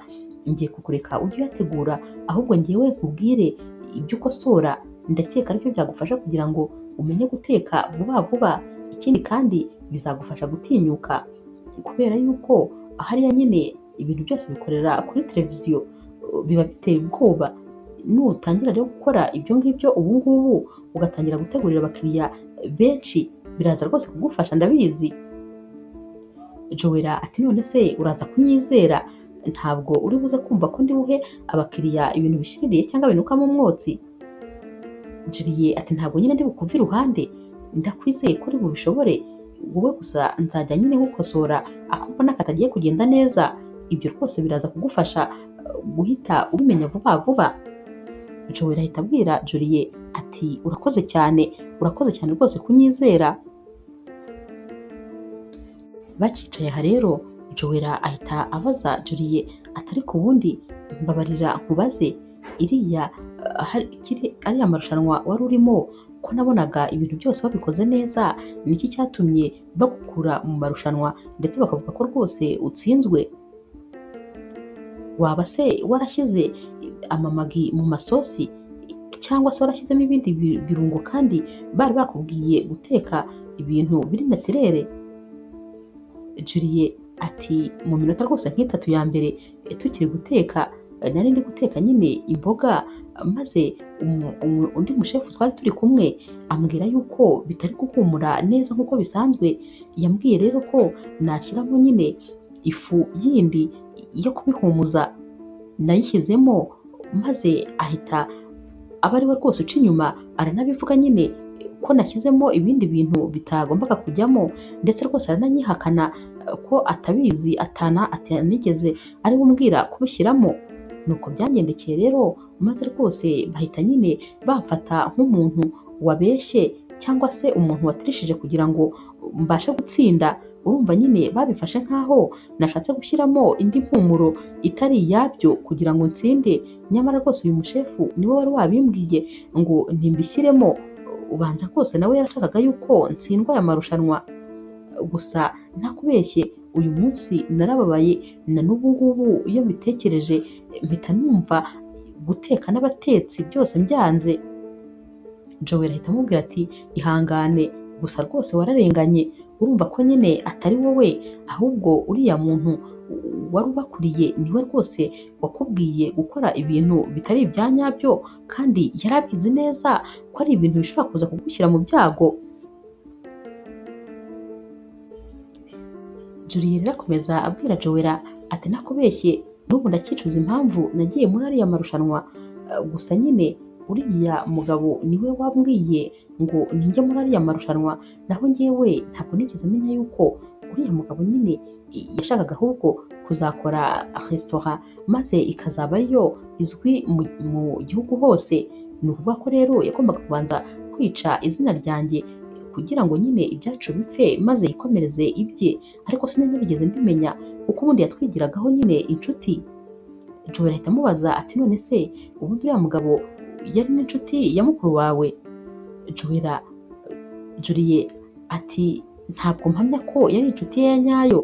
ngiye kukureka ujye uyategura, ahubwo ngewe nkubwire ibyo ukosora, ndakeka aribyo byagufasha kugira ngo umenye guteka vuba vuba. Ikindi kandi bizagufasha gutinyuka, kubera yuko hariya nyine ibintu byose ubikorera kuri televiziyo biba biteye ubwoba. Nutangira rero gukora ibyo ngibyo ubu ngubu ugatangira gutegurira abakiriya benshi, biraza rwose kugufasha ndabizi. Joella ati none se uraza kunyizera, ntabwo uri buze kumva ko ndi buhe abakiriya ibintu bishiririye cyangwa binukamo umwotsi? Julie ati ntabwo nyine ndi bukuve iruhande, ndakwizeye ko uri bubishobore, wowe gusa nzajya nyine nkukosora ako mbona katagiye kugenda neza, ibyo rwose biraza kugufasha guhita ubimenya vuba vuba. Joella ahita abwira Julie ati urakoze cyane, urakoze cyane rwose kunyizera. Bakicaye aha rero Joella ahita abaza Julie ati ariko ubundi mbabarira nkubaze, iriya ariya marushanwa wari urimo ko nabonaga ibintu byose wabikoze neza, niki cyatumye bagukura mu marushanwa ndetse bakavuga ko rwose utsinzwe? Waba se warashyize amamagi mu masosi cyangwa se warashyizemo ibindi birungo kandi bari bakubwiye guteka ibintu biri naturere? Julie ati mu minota rwose nk'itatu ya mbere tukiri guteka, nari ndi guteka nyine imboga, maze undi mushefu twari turi kumwe ambwira yuko bitari guhumura neza nk'uko bisanzwe. Yambwiye rero ko nashyiramo nyine ifu yindi yo kubihumuza, nayishyizemo maze ahita aba ari we rwose uca inyuma, aranabivuga nyine ko nashyizemo ibindi bintu bitagombaga kujyamo, ndetse rwose arananyihakana ko atabizi, atanigeze ari we umbwira kubishyiramo. Nuko byangendekeye rero, maze rwose bahita nyine bamfata nk'umuntu wabeshye cyangwa se umuntu watirishije kugira ngo mbashe gutsinda. Urumva nyine babifashe nk'aho nashatse gushyiramo indi mpumuro itari iyabyo kugira ngo ntsinde, nyamara rwose uyu mushefu niwe wari wabimbwiye ngo ntimbishyiremo, ubanza rwose nawe yarashakaga yuko ntsindwa aya marushanwa. Gusa ntakubeshye uyu munsi narababaye, na n'ubu ngubu iyo mbitekereje mpita numva guteka n'abatetsi byose mbyanze. Joella ahita amubwira ati ihangane, gusa rwose wararenganye, urumva ko nyine atari wowe, ahubwo uriya muntu wari ubakuriye niwe rwose wakubwiye gukora ibintu bitari ibya nyabyo, kandi yari abizi neza ko ari ibintu bishobora kuza kugushyira mu byago. Julie rero akomeza abwira Joella ati nakubeshye, n'ubu ndacyicuza impamvu nagiye muri ariya marushanwa, gusa nyine uriya mugabo niwe wambwiye ngo ninjye muri ariya marushanwa, naho njyewe ntabwo nigeze menya yuko uriya mugabo nyine yashakaga ahubwo kuzakora resitora maze ikazaba ariyo izwi mu gihugu hose. Ni ukuvuga ko rero yagombaga kubanza kwica izina ryanjye kugira ngo nyine ibyacu bipfe maze yikomereze ibye, ariko sinari mbimenya kuko ubundi yatwigiragaho nyine inshuti. Joella ahita amubaza ati none se ubundi uriya mugabo yari n'inshuti ya mukuru wawe? Joella Julie ati ntabwo mpamya ko yari inshuti ye ya nyayo,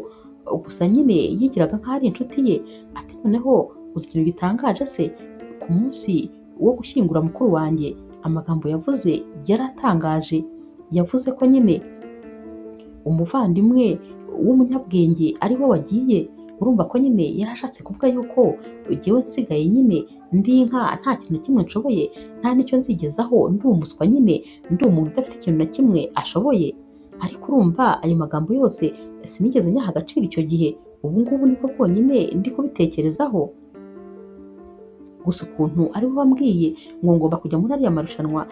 gusa nyine yigiraga nk'aho ari inshuti ye. Ati noneho uzi ikintu gitangaje se, ku munsi wo gushyingura mukuru wanjye amagambo yavuze yaratangaje. Yavuze ko nyine umuvandimwe w'umunyabwenge ari we wagiye. Urumva ko nyine yarashatse kuvuga yuko jyewe nsigaye nyine ndi inka, nta kintu na kimwe nshoboye, nta n'icyo nzigezaho, ndi umuswa nyine, ndi umuntu udafite ikintu na kimwe ashoboye. Ariko urumva ayo magambo yose sinigeze nyaha agaciro icyo gihe, ubu ngubu nibwo bwonyine ndi kubitekerezaho. Gusa ukuntu ari we wambwiye ngo ngomba kujya muri ariya marushanwa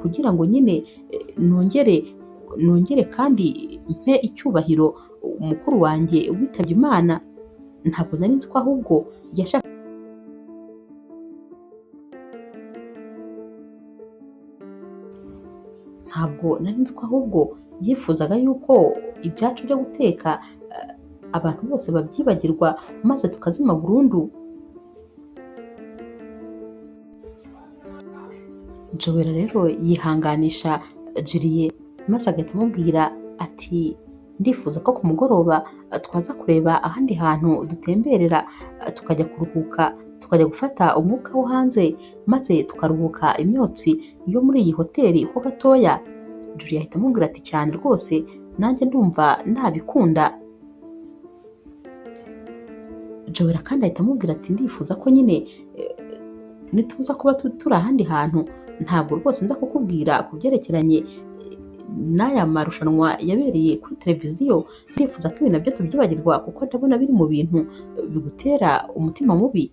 kugira ngo nyine nongere kandi mpe icyubahiro mukuru wanjye witabye Imana, ntabwo nari nzi ko ahubwo yashakaga ntabwo nari nzi ko ahubwo yifuzaga yuko ibyacu byo guteka abantu bose babyibagirwa maze tukazima burundu. Joella rero yihanganisha Julie maze agahita amubwira ati ndifuza ko ku mugoroba twaza kureba ahandi hantu dutemberera, tukajya kuruhuka, tukajya gufata umwuka wo hanze maze tukaruhuka imyotsi yo muri iyi hoteli ho gatoya. Julie ahita amubwira ati cyane rwose nanjye ndumva nabikunda. Joella kandi ahita amubwira ati ndifuza ko nyine Nituza kuba turi ahandi hantu ntabwo rwose nza kukubwira ku byerekeranye n'aya marushanwa yabereye kuri televiziyo. Ndifuza ko ibi nabyo tubyibagirwa kuko ndabona biri mu bintu bigutera umutima mubi.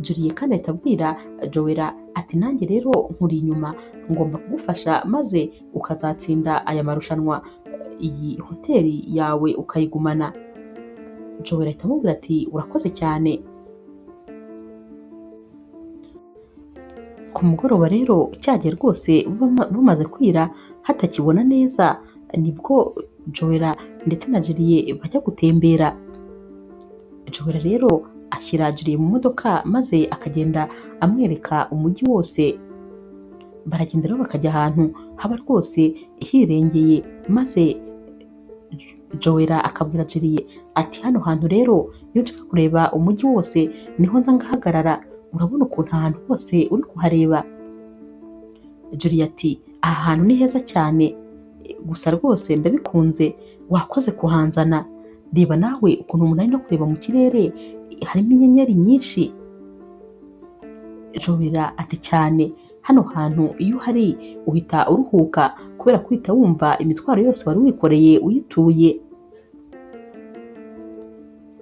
Julie kandi ahita abwira Joella ati nanjye rero nkuri inyuma, ngomba kugufasha maze ukazatsinda aya marushanwa, iyi hoteli yawe ukayigumana. Joella ahita amubwira ati urakoze cyane. Ku mugoroba rero cyagiye rwose bumaze kwira hatakibona neza, nibwo Joella ndetse na Julie bajya gutembera. Joella rero ashyira Julie mu modoka maze akagenda amwereka umujyi wose. Baragenda rero bakajya ahantu haba rwose hirengeye, maze Joella akabwira Julie ati hano hantu rero iyo nshaka kureba umujyi wose niho nza ngahagarara, urabona ukuntu ahantu hose uri kuhareba. Julie ati aha hantu ni heza cyane, gusa rwose ndabikunze, wakoze kuhanzana. Reba nawe ukuntu umuntu ari no kureba mu kirere harimo inyenyeri nyinshi. Joella ati cyane, hano hantu iyo uhari uhita uruhuka kubera ko uhita wumva imitwaro yose wari wikoreye uyituye.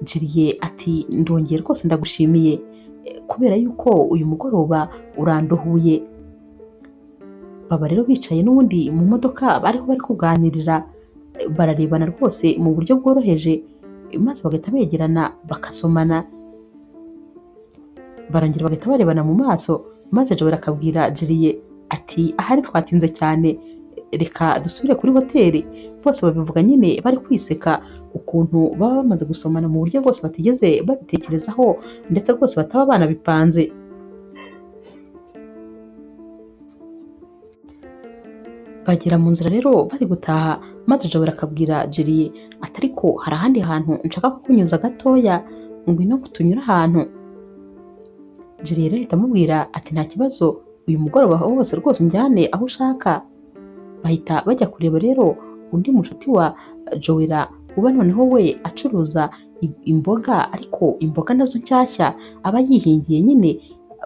Julie ati ndongeye rwose ndagushimiye kubera yuko uyu mugoroba uranduhuye. Baba rero bicaye n'ubundi mu modoka bariho bari kuganirira, bararebana rwose mu buryo bworoheje, maze bagahita begerana bakasomana, barongera bagahita barebana mu maso, maze Joella akabwira Julie ati ahari twatinze cyane, reka dusubire kuri hoteli. Bose babivuga nyine bari kwiseka ukuntu baba bamaze gusomana mu buryo bwose batigeze babitekerezaho, ndetse rwose bataba banabipanze. Bagera mu nzira rero bari gutaha, maze Joella akabwira Julie ati ariko hari ahandi hantu nshaka kukunyuza gatoya, ngwino tunyure ahantu. Julie rero ahita amubwira ati nta kibazo, uyu mugoroba wose rwose unjyane aho ushaka. Bahita bajya kureba rero undi mushuti wa Joella uba noneho we acuruza imboga, ariko imboga nazo nshyashya aba yihingiye nyine,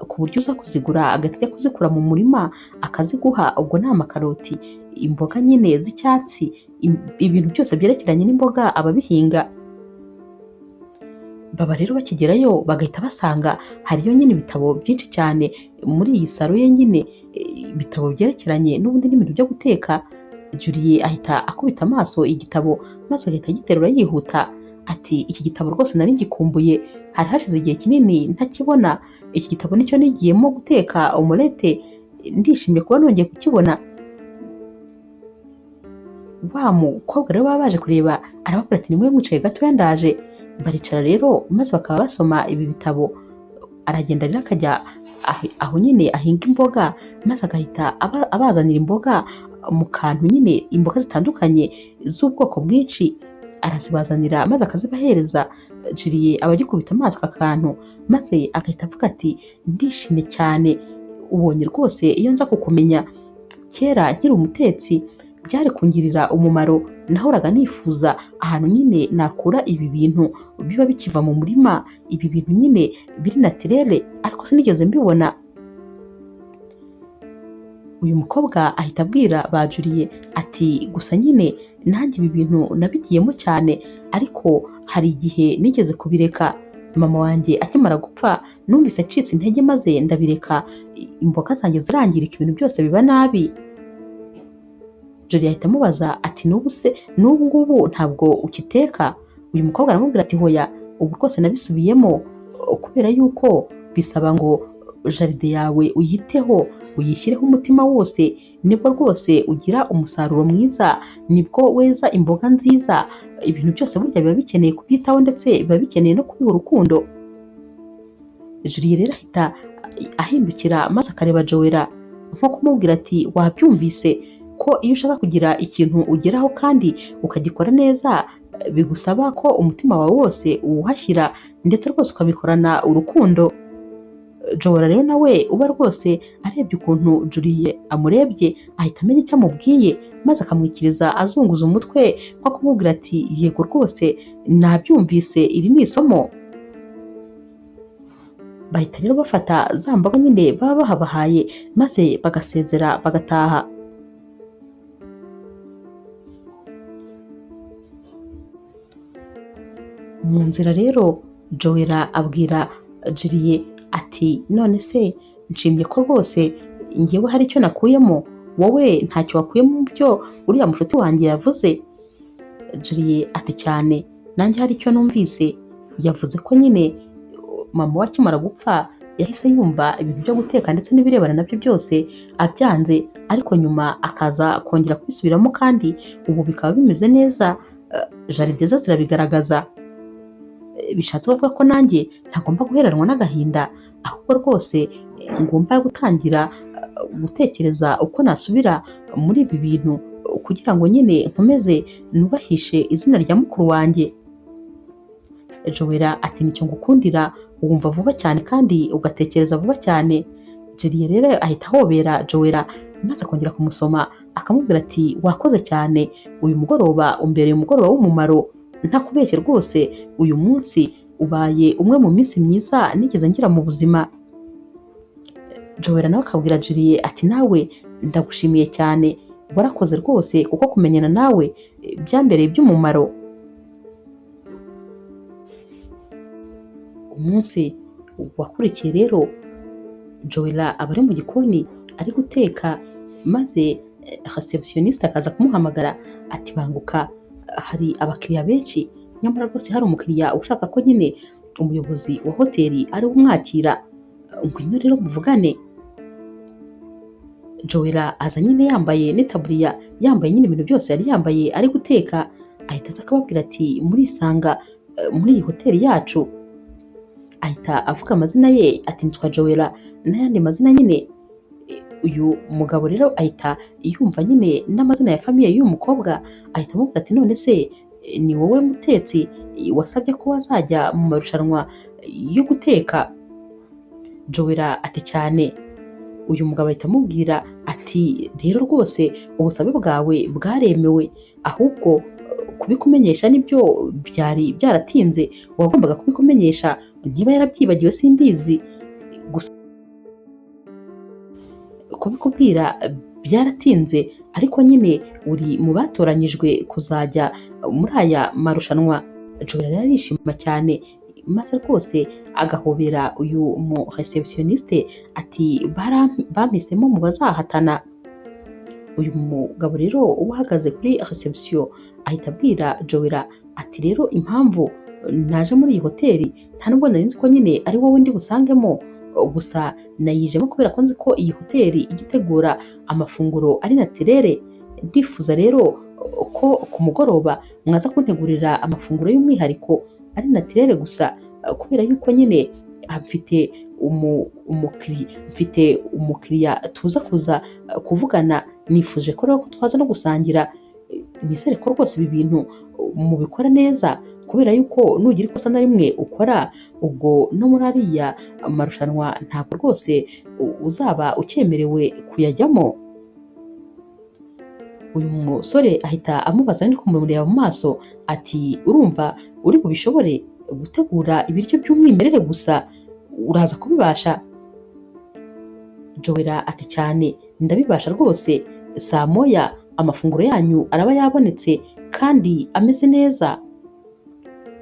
ku buryo uza kuzigura agahita ajya kuzikura mu murima akaziguha. Ubwo ni amakaroti, imboga nyine z'icyatsi, ibintu byose byerekeranye n'imboga ababihinga. Baba rero bakigerayo bagahita basanga hariyo nyine ibitabo byinshi cyane muri iyi saro ye nyine, ibitabo byerekeranye n'ubundi n'ibintu byo guteka. Julie ahita akubita amaso igitabo maze agahita agiterura yihuta ati iki gitabo rwose nari ngikumbuye, hari hashize igihe kinini ntakibona, iki gitabo nicyo nigiyemo guteka umurete, ndishimye kuba nongeye kukibona. Wa mukobwa rero baba baje kureba arababwira ati nimwe mwicaye gatoya ndaje. Baricara rero maze bakaba basoma ibi bitabo. Aragenda rero akajya aho nyine ahinga imboga, maze agahita abazanira imboga mu kantu nyine, imboga zitandukanye z'ubwoko bwinshi arazibazanira maze akazibahereza. Julie aba agikubita amaso aka kantu maze agahita avuga ati ndishimye cyane, ubonye rwose iyo nza kukumenya kera nkiri umutetsi byari kungirira umumaro, nahoraga nifuza ahantu nyine nakura ibi bintu biba bikiva mu murima, ibi bintu nyine biri naturelle, ariko sinigeze mbibona. Uyu mukobwa ahita abwira ba Julie ati gusa nyine nanjye ibi bintu nabigiyemo cyane, ariko hari igihe nigeze kubireka, mama wanjye akimara gupfa numvise ncitse intege maze ndabireka, imboga zanjye zirangirika, ibintu byose biba nabi. Julie ahita amubaza ati n'ubu se n'ubu ngubu ntabwo ukiteka? Uyu mukobwa aramubwira ati hoya, ubu rwose nabisubiyemo kubera yuko bisaba ngo jaride yawe uyiteho, uyishyireho umutima wose, nibwo rwose ugira umusaruro mwiza, nibwo weza imboga nziza. Ibintu byose burya biba bikeneye kubyitaho ndetse biba bikeneye no kubiha urukundo. Julie rero ahita ahindukira maze akareba Joella nko kumubwira ati wabyumvise ko iyo ushaka kugira ikintu ugeraho kandi ukagikora neza bigusaba ko umutima wawe wose uwuhashyira ndetse rwose ukabikorana urukundo. Joella rero nawe uba rwose arebye ukuntu Julie amurebye ahita amenya icyo amubwiye, maze akamwikiriza azunguza umutwe nko kumubwira ati yego rwose nabyumvise, iri ni isomo. Bahita rero bafata za mboga nyine baba bahabahaye maze bagasezera bagataha. Mu nzira rero Joella abwira Julie ati none se nshimye ko rwose njyewe hari icyo nakuyemo, wowe ntacyo wakuyemo mu byo uriya mushuti wanjye yavuze. Julie ati cyane nanjye hari icyo numvise, yavuze ko nyine mama we akimara gupfa yahise yumva ibintu byo guteka ndetse n'ibirebana nabyo byose abyanze, ariko nyuma akaza kongera kubisubiramo kandi ubu bikaba bimeze neza. Jaride ze zirabigaragaza. Bishatse kuvuga ko nanjye ntagomba guheranwa n'agahinda, ahubwo rwose ngomba gutangira gutekereza uko nasubira muri ibi bintu kugira ngo nyine nkomeze nubahishe izina rya mukuru wanjye. Joella ati nicyo ngukundira, wumva vuba cyane kandi ugatekereza vuba cyane. Julie rero ahita ahobera Joella maze akongera kumusoma akamubwira ati wakoze cyane, uyu mugoroba umbereye umugoroba w'umumaro, ntakubeshye rwose uyu munsi ubaye umwe mu minsi myiza nigeze ngira mu buzima. Joella nawe akabwira Julie ati nawe ndagushimiye cyane, warakoze rwose kuko kumenyana nawe byambereye iby'umumaro. Umunsi wakurikiye rero Joella aba ari mu gikoni ari guteka, maze receptioniste akaza kumuhamagara ati banguka hari abakiriya benshi, nyamara rwose hari umukiriya ushaka ko nyine umuyobozi wa hoteli ari umwakira, ngwino rero muvugane. Joella aza nyine yambaye n'itaburiya, yambaye nyine ibintu byose yari yambaye ari guteka, ahita aza akababwira ati murisanga muri iyi hoteli yacu. Ahita avuga amazina ye ati nitwa Joella n'ayandi mazina nyine. Uyu mugabo rero ahita yumva nyine n'amazina ya famiye y'uyu mukobwa, ahita amubwira ati none se ni wowe mutetsi wasabye ko wazajya mu marushanwa yo guteka? Joella ati cyane. Uyu mugabo ahita amubwira ati rero rwose ubusabe bwawe bwaremewe, ahubwo kubikumenyesha nibyo byari byaratinze, wagombaga kubikumenyesha, niba yarabyibagiwe simbizi, gusa kubikubwira byaratinze, ariko nyine uri mu batoranyijwe kuzajya muri aya marushanwa. Joella rero arishima cyane maze rwose agahobera uyu mu receptioniste ati bampisemo mu bazahatana. Uyu mugabo rero uba uhagaze kuri reception ahita abwira Joella ati rero impamvu naje muri iyi hoteli nta nubwo nari nzi ko nyine ari wowe ndi busangemo, gusa nayijemo kubera ko nzi ko iyi hoteli ijya itegura amafunguro ari naturere, ndifuza rero ko ku mugoroba mwaza kuntegurira amafunguro y'umwihariko ari naturere gusa, kubera yuko nyine mfite umukiriya tuza kuza kuvugana, nifuje ko rero ko twaza no gusangira, nizere ko rwose ibi bintu mubikora neza, kubera yuko nugira ikosa na rimwe ukora ubwo no muri ariya marushanwa ntabwo rwose uzaba ucyemerewe kuyajyamo. Uyu musore ahita amubaza ari kumureba mu maso ati urumva uri bubishobore gutegura ibiryo by'umwimerere gusa, uraza kubibasha? Joella ati cyane ndabibasha rwose, saa moya amafunguro yanyu araba yabonetse kandi ameze neza.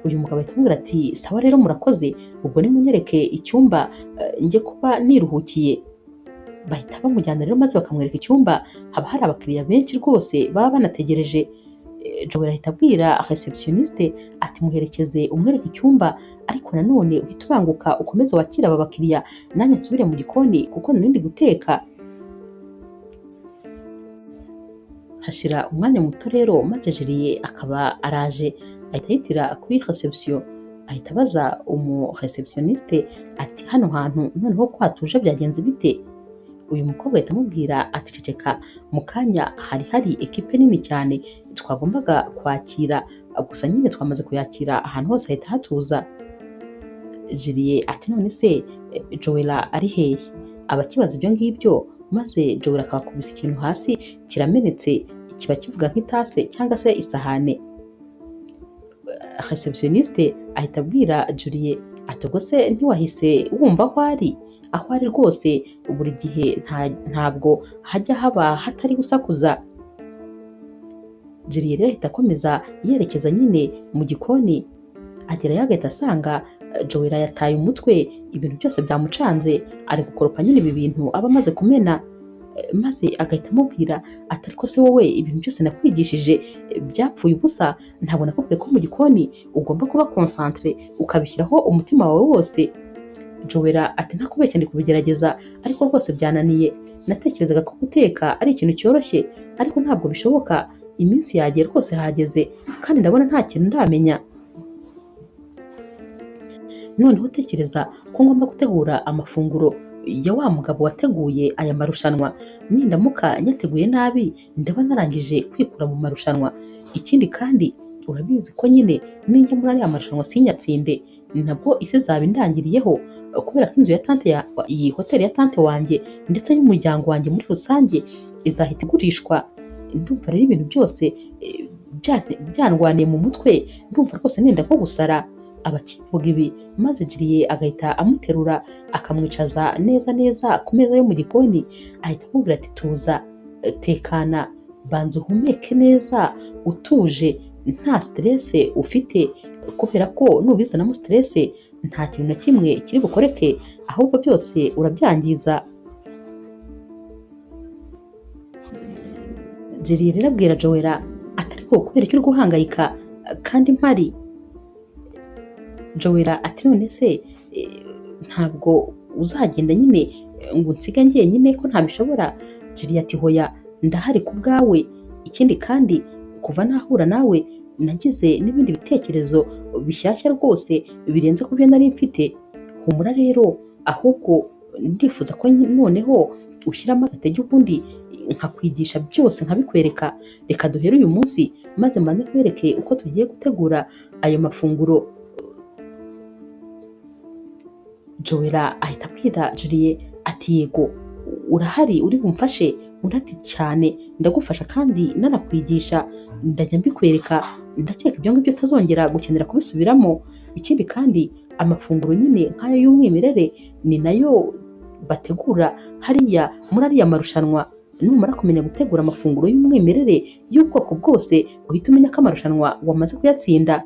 Uyu mugabo ahita amubwira ati sawa rero murakoze, ubwo nimunyereke icyumba njye kuba niruhukiye. Bahita bamujyana rero maze bakamwereka icyumba, haba hari abakiriya benshi rwose baba banategereje. Joella ahita abwira receptioniste ati muherekeze umwereke icyumba, ariko nanone uhite ubanguka ukomeze wakire aba bakiriya, nanjye nsubire mu gikoni kuko nari ndi guteka. Hashira umwanya muto rero maze Julie akaba araje, ahita yitira kuri reception, ahita abaza umu receptioniste ati hano hantu noneho ko hatuje byagenze bite? Uyu mukobwa ahita amubwira ati ceceka, mu kanya hari hari ekipe nini cyane twagombaga kwakira, gusa nyine twamaze kuyakira ahantu hose hahita hatuza. Julie ati none se Joella ari hehe? Abakibaza ibyo ngibyo maze Joella akabakubise ikintu hasi kiramenetse, kiba kivuga nk'itase cyangwa se isahane. Receptioniste ahita abwira Julie Ati ubwo se ntiwahise wumva aho ari? Aho ari rwose buri gihe ntabwo hajya haba hatari gusakuza. Julie rero ahita akomeza yerekeza nyine mu gikoni, agerayo agahita asanga Joella yataye umutwe, ibintu byose byamucanze, ari gukoropa nyine ibi bintu aba amaze kumena, maze agahita amubwira ati ariko se wowe ibintu byose nakwigishije byapfuye ubusa, ntabwo nakubwiye ko mu gikoni ugomba kuba concentré ukabishyiraho umutima wawe wose. Joella ati ntakubeshya ndi kubigerageza ariko rwose byananiye, natekerezaga ko guteka ari ikintu cyoroshye ariko ntabwo bishoboka, iminsi yagiye rwose hageze kandi ndabona nta kintu ndamenya. Noneho tekereza ko ngomba gutegura amafunguro ya wa mugabo wateguye aya marushanwa, nindamuka nyateguye nabi ndaba narangije kwikura mu marushanwa. Ikindi kandi urabizi ko nyine ninjya muri ariya marushanwa sinyatsinde nabwo isi izaba indangiriyeho, kubera ko inzu ya tante ya iyi hoteli ya tante wanjye ndetse n'umuryango wanjye muri rusange izahita igurishwa. Ndumva rero ibintu byose byandwaniye mu mutwe, ndumva rwose nenda nko gusara. Abakivuga ibi maze Julie agahita amuterura akamwicaza neza neza ku meza yo mu gikoni, ahita amubwira ati tuza, tekana, banza uhumeke neza utuje, nta stress ufite, kubera ko nubizanamo stress nta kintu na kimwe kiri bukoreke, ahubwo byose urabyangiza. Julie rero abwira Joella ati ariko kubera icyo uri guhangayika kandi mpari. Joella ati none se ntabwo uzagenda nyine ngo unsige njyenyine ko ntabishobora? Julie ati hoya ndahari ku bwawe, ikindi kandi kuva nahura nawe nagize n'ibindi bitekerezo bishyashya rwose birenze ku byo nari mfite, humura rero ahubwo ndifuza ko noneho ushyiramo agatege ubundi nkakwigisha byose nkabikwereka, reka duhere uyu munsi maze mbanze nkwereke uko tugiye gutegura ayo mafunguro. Joella ahita abwira Julie ati yego urahari uri bumfashe? Undi ati cyane ndagufasha kandi nanakwigisha, ndajya mbikwereka, ndakeka ibyo ngibyo utazongera gukenera kubisubiramo. Ikindi kandi amafunguro nyine nk'ayo y'umwimerere ni nayo bategura hariya muri ariya marushanwa, numara kumenya gutegura amafunguro y'umwimerere y'ubwoko bwose uhita umenya ko amarushanwa wamaze kuyatsinda.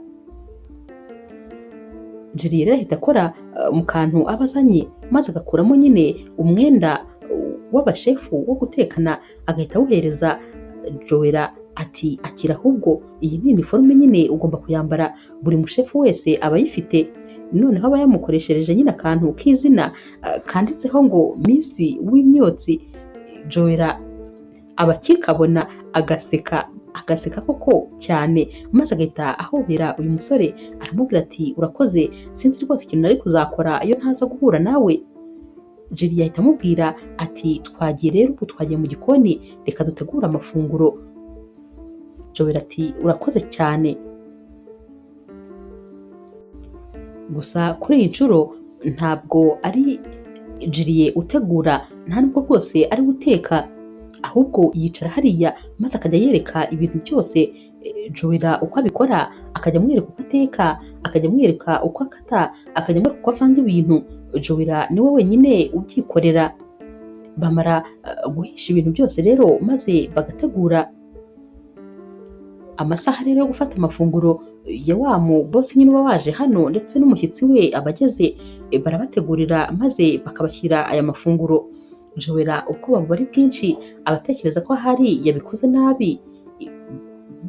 Julie rero ahita akora mu kantu aba azanye maze agakuramo nyine umwenda w'abashefu wo gutekana, agahita awuhereza Joella ati akira ahubwo iyi ni iniforume nyine ugomba kuyambara, buri mushefu wese aba ayifite. Noneho aba yamukoreshereje nyine akantu k'izina kanditseho ngo Miss w'imyotsi. Joella aba akikabona agaseka agaseka koko cyane, maze agahita ahobera uyu musore aramubwira ati urakoze, sinzi rwose ikintu nari kuzakora iyo ntaza guhura nawe. Julie ahita amubwira ati twagiye rero ubu twagiye mu gikoni reka dutegure amafunguro. Joella ati urakoze cyane. Gusa kuri iyi nshuro ntabwo ari Julie utegura, nta nubwo rwose ari guteka, ahubwo yicara hariya maze akajya yereka ibintu byose Joella uko abikora, akajya amwereka uko ateka, akajya amwereka uko akata, akajya amwereka uko avanga ibintu. Joella niwe wenyine ubyikorera. Bamara guhisha ibintu byose rero maze bagategura. Amasaha rero yo gufata amafunguro ya wa mu boss nyine uba waje hano ndetse n'umushyitsi we abageze, barabategurira maze bakabashyira aya mafunguro. Joella ubwoba buba ari bwinshi, abatekereza ko ahari yabikoze nabi.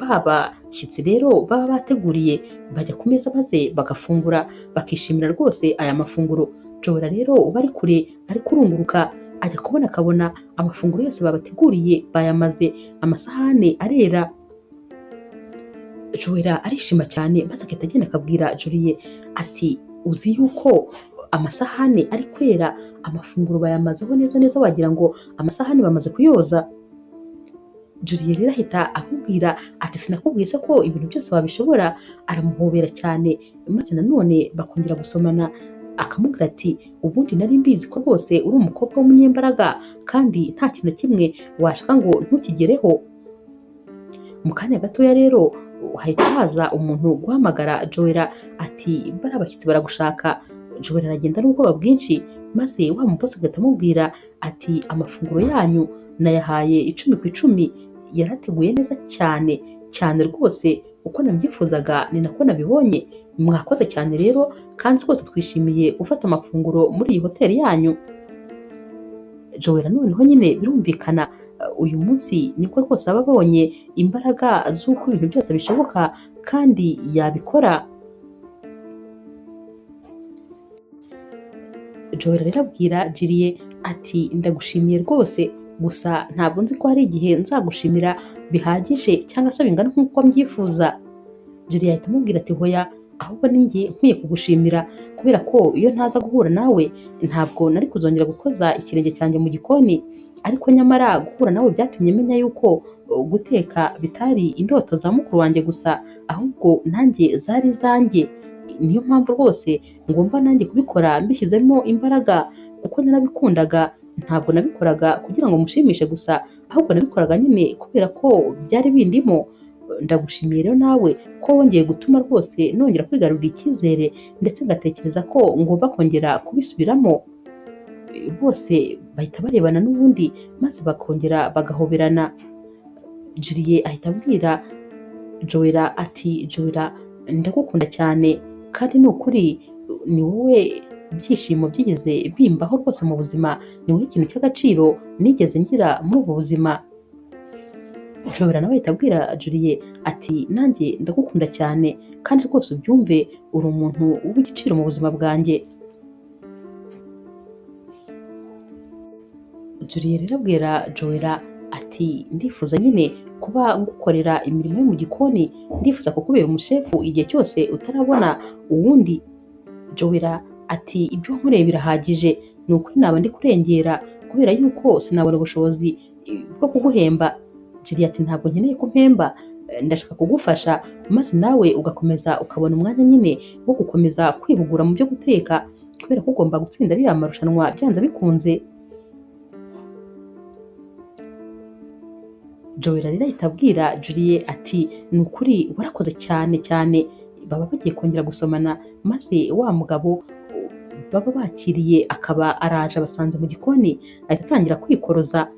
Babashyitsi rero baba bateguriye bajya ku meza maze bagafungura bakishimira rwose aya mafunguro. Joella rero uba ari kure ari kurunguruka, ajya kubona akabona amafunguro yose babateguriye bayamaze, amasahane arera. Joella arishima cyane maze agahita agenda akabwira Julie ati uzi yuko amasahane ari kwera, amafunguro bayamazeho neza neza wagira ngo amasahane bamaze kuyoza. Julie rero ahita amubwira ati sinakubwiye se ko ibintu byose wabishobora? Aramuhobera cyane maze nanone bakongera gusomana, akamubwira ati ubundi nari mbizi ko rwose uri umukobwa w'umunyembaraga kandi nta kintu na kimwe washaka ngo ntukigereho. Mu kanya gatoya rero hahita haza umuntu guhamagara Joella ati bariya bashyitsi baragushaka. Joella aragenda n'ubwoba bwinshi, maze wa mubosi agahita amubwira ati amafunguro yanyu nayahaye 10 ku 10, yarateguye neza cyane cyane rwose, uko nabyifuzaga ni nako nabibonye, mwakoze cyane rero kandi rwose twishimiye gufata amafunguro muri iyi hoteli yanyu. Joella noneho nyine birumvikana uyu munsi niko rwose aba abonye imbaraga z'uko ibintu byose bishoboka kandi yabikora. Joella rero abwira Julie ati ndagushimiye rwose, gusa ntabwo nzi ko hari igihe nzagushimira bihagije cyangwa se bingana nk'uko mbyifuza. Julie ahita amubwira ati hoya, ahubwo ni njye nkwiye kugushimira kubera ko iyo ntaza guhura nawe ntabwo nari kuzongera gukoza ikirenge cyanjye mu gikoni, ariko nyamara guhura nawe byatumye menya yuko guteka bitari indoto za mukuru wanjye gusa, ahubwo nanjye zari izanjye. Niyo mpamvu rwose ngomba nanjye kubikora mbishyizemo imbaraga, kuko narabikundaga, ntabwo nabikoraga kugira ngo mushimishe gusa, ahubwo nabikoraga nyine kubera ko byari bindimo. Ndagushimiye rero nawe ko wongeye gutuma rwose nongera kwigarurira icyizere, ndetse ngatekereza ko ngomba kongera kubisubiramo. Bose bahita barebana n'ubundi maze bakongera bagahoberana. Julie ahita abwira Joella ati Joella ndagukunda cyane kandi ni ukuri ni wowe byishimo byigeze bimbaho rwose mu buzima, ni wowe ikintu cy'agaciro nigeze ngira muri ubu buzima. Joella nawe ahita abwira Julie ati nanjye ndagukunda cyane kandi rwose ubyumve, uri umuntu w'igiciro mu buzima bwanjye. Julie rero abwira Joella ati ndifuza nyine kuba ngukorera imirimo yo mu gikoni, ndifuza kukubera umushefu igihe cyose utarabona uwundi. Joella ati ibyo nkoreye birahagije, ni ukuri naba ndi kurengera kubera yuko sinabona ubushobozi bwo kuguhemba. Julie ati ntabwo nkeneye ko mpemba, ndashaka kugufasha maze nawe ugakomeza ukabona umwanya nyine wo gukomeza kwihugura mu byo guteka, kubera ko ugomba gutsinda ariya marushanwa byanze bikunze. Joella rero ahita abwira Julie ati ni ukuri warakoze cyane cyane. Baba bagiye kongera gusomana maze wa mugabo baba bakiriye akaba araje abasanze mu gikoni, ahita atangira kwikoroza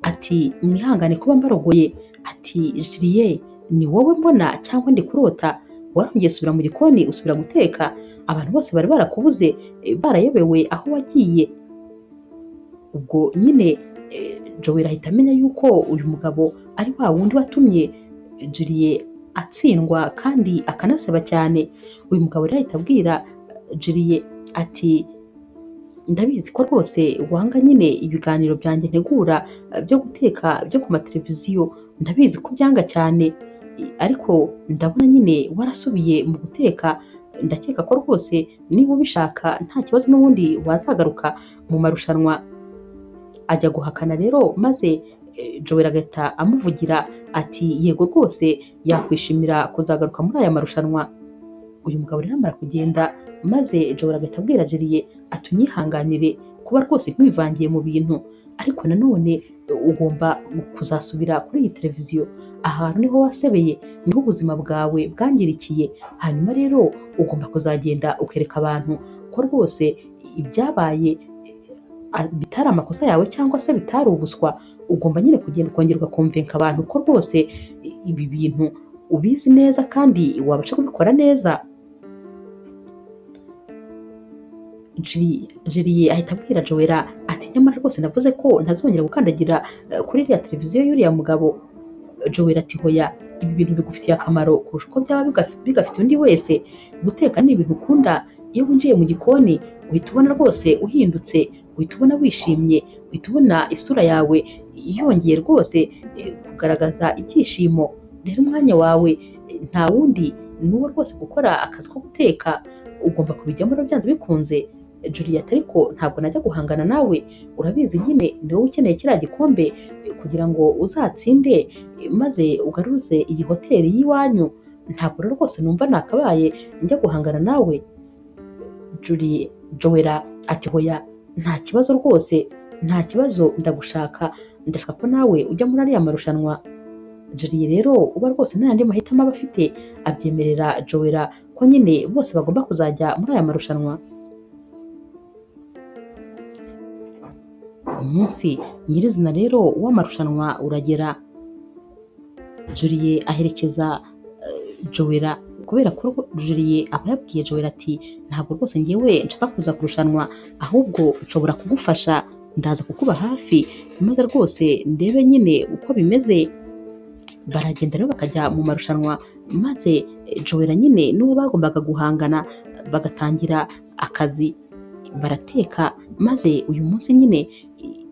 ati mwihangane kuba mbarogoye, ati Julie ni wowe mbona cyangwa ndi kurota, warongeye usubira mu gikoni usubira guteka, abantu bose bari barakubuze barayobewe aho wagiye. Ubwo nyine Joella ahita amenya yuko uyu mugabo ari wa wundi watumye Julie atsindwa kandi akanaseba cyane. Uyu mugabo rero ahita abwira Julie ati ndabizi ko rwose wanga nyine ibiganiro byanjye ntegura byo guteka byo ku mateleviziyo, ndabizi ko byanga cyane, ariko ndabona nyine warasubiye mu guteka, ndakeka ko rwose niba ubishaka nta kibazo n'ubundi wazagaruka mu marushanwa. Ajya guhakana rero maze Joella agahita amuvugira ati yego rwose yakwishimira kuzagaruka muri aya marushanwa. Uyu mugabo rero amara kugenda maze Joella agahita abwira Julie ati unyihanganire kuba rwose nkwivangiye mu bintu, ariko nanone ugomba kuzasubira kuri iyi televiziyo, ahantu niho wasebeye, niho ubuzima bwawe bwangirikiye, hanyuma rero ugomba kuzagenda ukereka abantu ko rwose ibyabaye bitari amakosa yawe cyangwa se bitari ubuswa, ugomba nyine kugenda ukongera ugakomvenka abantu ko rwose ibi bintu ubizi neza kandi wabasha kubikora neza. Julie ahita abwira Joella ati nyamara rwose navuze ko ntazongera gukandagira kuri iriya televiziyo y'uriya mugabo. Joella ati hoya, ibi bintu bigufitiye akamaro kurusha uko byaba bigafitiye undi wese. Guteka ni ibintu ukunda, iyo winjiye mu gikoni uhita ubona rwose uhindutse, uhita ubona wishimye, uhita ubona isura yawe yongeye rwose kugaragaza ibyishimo. Rero umwanya wawe nta wundi ni uwo rwose gukora akazi ko guteka, ugomba kubijyamo rero byanze bikunze. Julie ati ariko ntabwo najya guhangana nawe, urabizi nyine ni wowe ukeneye kiriya gikombe kugira ngo uzatsinde maze ugaruze iyi hoteli y'iwanyu, ntabwo rero rwose numva nakabaye njya guhangana nawe. Julie Joella ati hoya nta kibazo rwose, nta kibazo, ndagushaka, ndashaka ko nawe ujya muri ariya marushanwa. Julie rero uba rwose nta yandi mahitamo aba afite, abyemerera Joella ko nyine bose bagomba kuzajya muri aya marushanwa. Umunsi nyirizina rero w'amarushanwa uragera, Julie aherekeza Joella kubera ko Julie aba yabwiye Joella ati ntabwo rwose ngewe nshaka kuza kurushanwa, ahubwo nshobora kugufasha, ndaza kukuba hafi maze rwose ndebe nyine uko bimeze. Baragenda rero bakajya mu marushanwa, maze Joella nyine n'uwo bagombaga guhangana bagatangira akazi, barateka maze uyu munsi nyine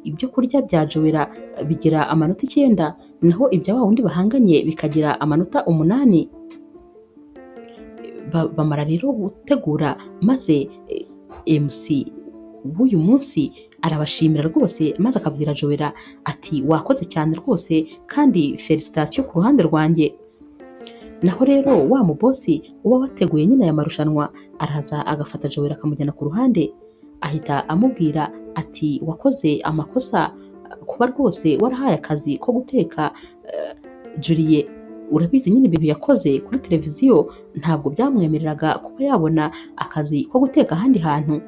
ibyo kurya bya Joella bigira amanota 9, naho ibya wa wundi bahanganye bikagira amanota 8. Bamara rero gutegura, maze MC w'uyu munsi arabashimira rwose, maze akabwira Joella ati wakoze cyane rwose kandi felicitation ku ruhande rwanjye. Naho rero wa mubosi uba wateguye nyine aya marushanwa araza agafata Joella akamujyana ku ruhande, ahita amubwira ati wakoze amakosa kuba rwose warahaye akazi ko guteka Julie, urabizi nyine ibintu yakoze kuri televiziyo ntabwo byamwemereraga kuba yabona akazi ko guteka ahandi hantu.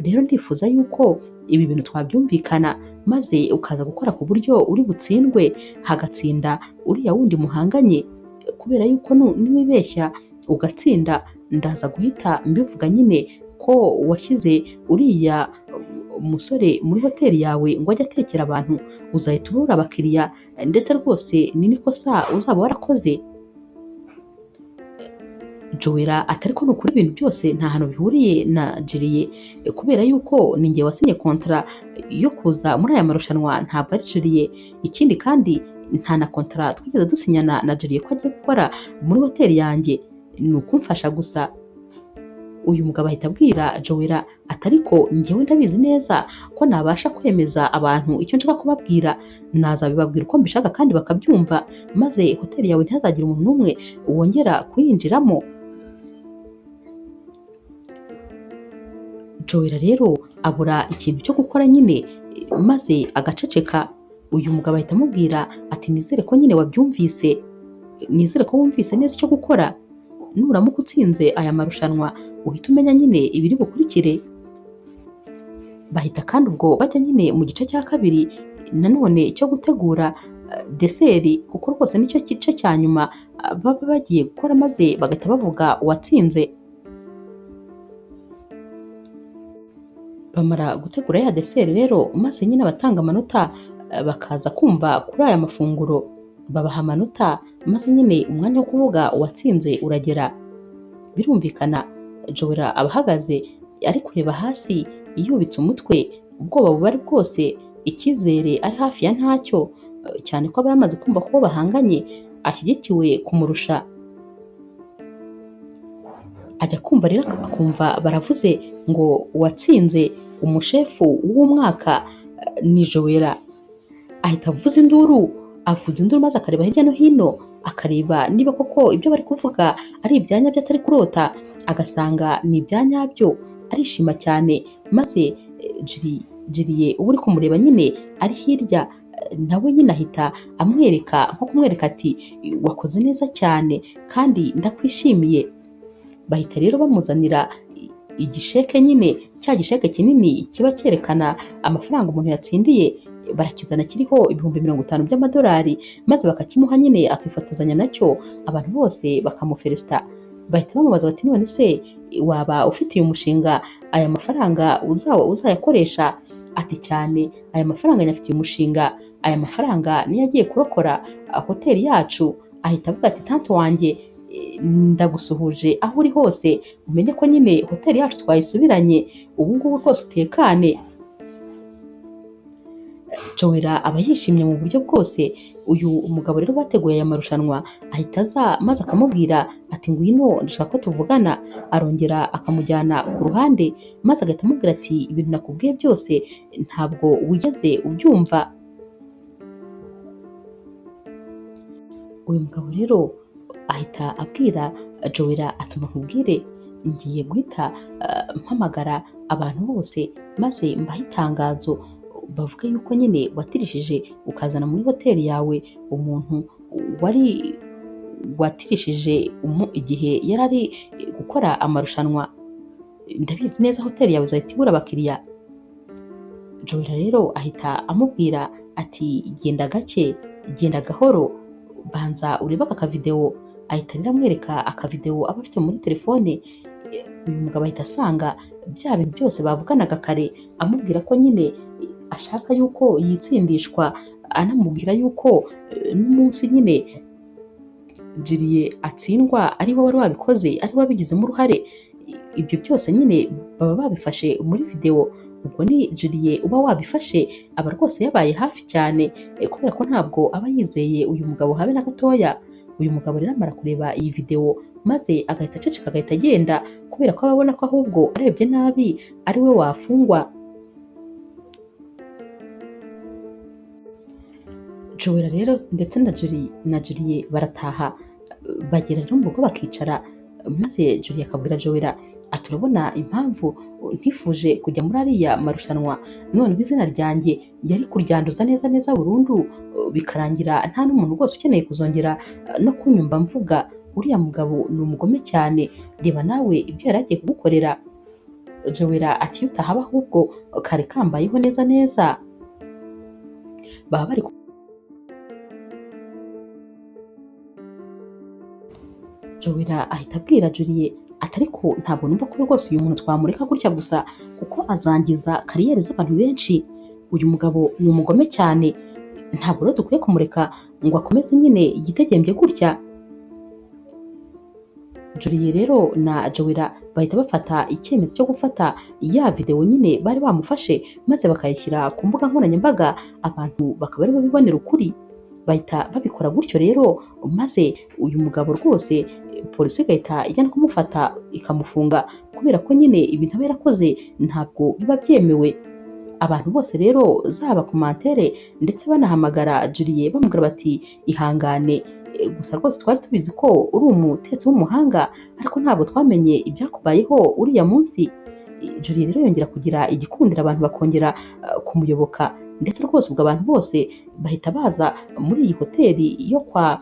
Rero ndifuza yuko ibi bintu twabyumvikana maze ukaza gukora ku buryo uri butsindwe hagatsinda uriya wundi muhanganye, kubera yuko niwibeshya ugatsinda ndaza guhita mbivuga nyine ko washyize uriya musore muri hoteli yawe ngo ajye atekera abantu, uzahita ubura abakiriya ndetse rwose ni n'ikosa uzaba warakoze. Joella ati ariko ni ukuri ibintu byose nta hantu bihuriye na Julie, kubera yuko ni njye wasinye kontara yo kuza muri aya marushanwa ntabwo ari Julie. Ikindi kandi nta na kontara twigeze dusinyana na Julie ko agiye gukora muri hoteli yanjye, ni ukumfasha gusa. Uyu mugabo ahita abwira Joella ati ariko njyewe ndabizi neza ko nabasha kwemeza abantu icyo nshaka kubabwira, nazabibabwira uko mbishaka kandi bakabyumva, maze hoteli yawe ntihazagire umuntu n'umwe wongera kuyinjiramo. Joella rero abura ikintu cyo gukora nyine maze agaceceka. Uyu mugabo ahita amubwira ati nizere ko nyine wabyumvise, nizere ko wumvise neza icyo gukora, nuramuka utsinze aya marushanwa uhita umenya nyine ibiri bukurikire. Bahita kandi ubwo bajya nyine mu gice cya kabiri nanone cyo gutegura deseri, kuko rwose nicyo gice cya nyuma baba bagiye gukora, maze bagahita bavuga uwatsinze. Bamara gutegura ya deseri rero, maze nyine abatanga amanota bakaza kumva kuri aya mafunguro, babaha amanota, maze nyine umwanya wo kuvuga uwatsinze uragera. Birumvikana Joella aba ahagaze ari kureba hasi yubitse umutwe, ubwoba buba ari bwose, icyizere ari hafi ya ntacyo, cyane ko aba yamaze kumva ko bahanganye ashyigikiwe kumurusha. Ajya kumva rero akumva baravuze ngo uwatsinze umushefu w'umwaka ni Joella. Ahita avuza induru, avuza induru maze akareba hirya no hino, akareba niba koko ibyo bari kuvuga ari ibyanyabyo atari kurota, agasanga ni ibyanyabyo, arishima cyane. Maze Julie uba uri kumureba nyine ari hirya, nawe nyine ahita amwereka nko kumwereka ati wakoze neza cyane kandi ndakwishimiye. Bahita rero bamuzanira igisheke nyine, cya gisheke kinini kiba cyerekana amafaranga umuntu yatsindiye, barakizana kiriho 50,000 by'amadolari, maze bakakimuha nyine akifotozanya nacyo, abantu bose bakamufelisita. Bahita bamubaza bati none se waba ufite uyu mushinga, aya mafaranga uzayakoresha? Ati cyane, aya mafaranga nyafitiye umushinga, aya mafaranga niyo agiye kurokora hoteli yacu. Ahita avuga ati tante wanjye ndagusuhuje aho uri hose, umenye ko nyine hoteli yacu twayisubiranye, ubu ngubu rwose utekane. Joella aba yishimye mu buryo bwose. Uyu mugabo rero bateguye aya marushanwa ahita aza maze akamubwira ati ngwino ndashaka ko tuvugana. Arongera akamujyana ku ruhande maze agahita amubwira ati ibintu nakubwiye byose ntabwo wigeze ubyumva. Uyu mugabo rero ahita abwira Joella ati nkubwire ngiye guhita mpamagara abantu bose maze mbahe itangazo bavuga yuko nyine watirishije ukazana muri hoteli yawe umuntu wari watirishije igihe yari ari gukora gukora amarushanwa, ndabizi neza hoteli yawe izahita ibura abakiriya. Joella rero ahita amubwira ati genda gake, genda gahoro, banza urebe aka kavidewo. Ahita rero amwereka akavidewo aba afite muri telefone. Uyu mugabo ahita asanga bya bintu byose bavuganaga kare, amubwira ko nyine ashaka yuko yitsindishwa, anamubwira yuko n'umunsi nyine Julie atsindwa ari we wari wabikoze, ari we wabigizemo uruhare. Ibyo byose nyine baba babifashe muri videwo, ubwo ni Julie uba wabifashe, aba rwose yabaye hafi cyane kubera ko ntabwo aba yizeye uyu mugabo habe na gatoya. Uyu mugabo rero amara kureba iyi videwo maze agahita aceceka, agahita agenda, kubera ko aba abona ko ahubwo arebye nabi ari we wafungwa. Joella rero ndetse na Julie barataha, bagera rero mu rugo bakicara, maze Julie akabwira Joella ati urabona impamvu ntifuje kujya muri ariya marushanwa, noneho izina ryanjye yari kuryanduza neza neza burundu, bikarangira nta n'umuntu rwose ukeneye kuzongera no kunyumva mvuga, uriya mugabo ni umugome cyane, reba nawe ibyo yari agiye kugukorera. Joella ati iyo utahaba ahubwo kare kambayeho neza neza. Baba bari Joella ahita abwira Julie ati ariko ntabwo numva ko rwose uyu muntu twamureka gutya gusa, kuko azangiza kariyeri z'abantu benshi. Uyu mugabo ni umugome cyane, ntabwo rero dukwiye kumureka ngo akomeze nyine yitegembye gutya. Julie rero na Joella bahita bafata icyemezo cyo gufata ya videwo nyine bari bamufashe, maze bakayishyira ku mbuga nkoranyambaga, abantu bakaba aribo bibonera ukuri. Bahita babikora gutyo rero, maze uyu mugabo rwose polisi igahita ijya no kumufata ikamufunga, kubera ko nyine ibintu aba yarakoze ntabwo biba byemewe. Abantu bose rero zaba komantere ndetse banahamagara Julie bamubwira bati ihangane, gusa rwose twari tubizi ko uri umutetsi w'umuhanga, ariko ntabwo twamenye ibyakubayeho uriya munsi. Julie rero yongera kugira igikundiro, abantu bakongera kumuyoboka, ndetse rwose ubwo abantu bose bahita baza muri iyi hoteli yo kwa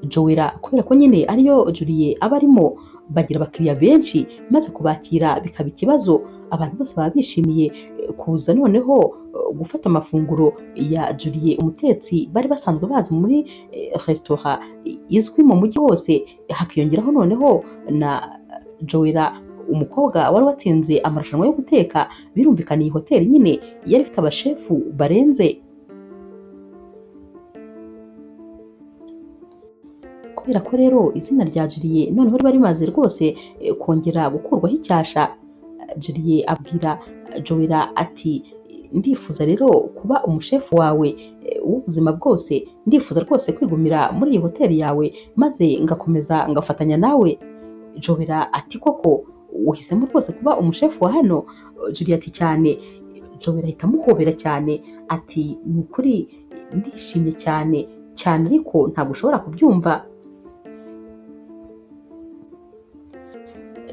Joella, kubera ko nyine ariyo Julie aba arimo, bagira abakiriya benshi, maze kubakira bikaba ikibazo. Abantu bose baba bishimiye kuza noneho gufata amafunguro ya Julie umutetsi bari basanzwe bazi muri resitora izwi mu mujyi wose, hakiyongeraho noneho na Joella umukobwa wari watsinze amarushanwa yo guteka. Birumvikana iyi hoteli nyine yari ifite abashefu barenze. Kubera ko rero izina rya Julie noneho riba rimaze rwose kongera gukurwaho icyasha, Julie abwira Joella ati ndifuza rero kuba umushefu wawe w'ubuzima bwose, ndifuza rwose kwigumira muri iyi hoteli yawe maze ngakomeza ngafatanya nawe. Joella ati koko uhisemo rwose kuba umushefu wa hano? Julie ati cyane. Joella ahita amuhobera cyane ati ni ukuri ndishimye cyane cyane, ariko ntabwo ushobora kubyumva.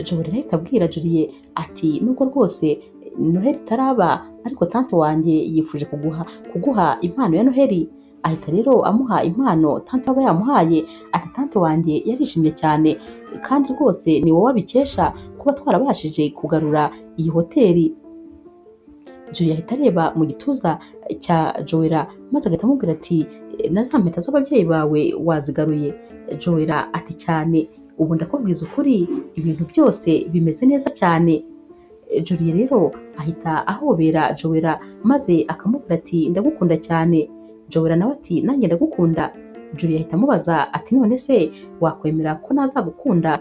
Joella ahita abwira Julie ati nubwo rwose Noheli itaraba, ariko tante wanjye yifuje kuguha impano ya Noheli. Ahita rero amuha impano tante aba yamuhaye, ati tante wanjye yarishimye cyane kandi rwose ni wowe abikesha kuba twarabashije kugarura iyi hoteli. Julie ahita areba mu gituza cya Joella maze agahita amubwira ati na za mpeta z'ababyeyi bawe wazigaruye? Joella ati cyane, ubu ndakubwiza ukuri ibintu byose bimeze neza cyane. Julie rero ahita ahobera Joella maze akamubwira ati ndagukunda cyane. Joella nawe ati nanjye ndagukunda. Julie ahita amubaza ati none se wakwemera ko nazagukunda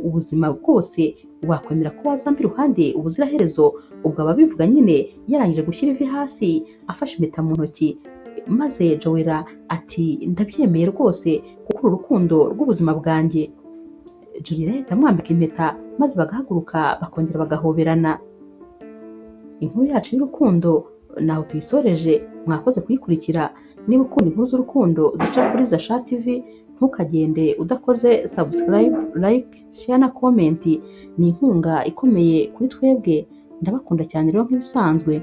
ubuzima bwose? Wakwemera ko wazamba iruhande ubuziraherezo? Ubwo aba abivuga nyine yarangije gushyira ivi hasi afashe impeta mu ntoki, maze Joella ati ndabyemeye rwose kuko uru rukundo rw'ubuzima bwanjye. Julie ahita amwambika impeta maze bagahaguruka bakongera bagahoberana. Inkuru yacu y'urukundo naho tuyisoreje, mwakoze kuyikurikira. Niba ukunda inkuru z'urukundo zica kuri Zasha TV, ntukagende udakoze subscribe, like, share na comment. Ni inkunga ikomeye kuri twebwe. Ndabakunda cyane rero nk'ibisanzwe.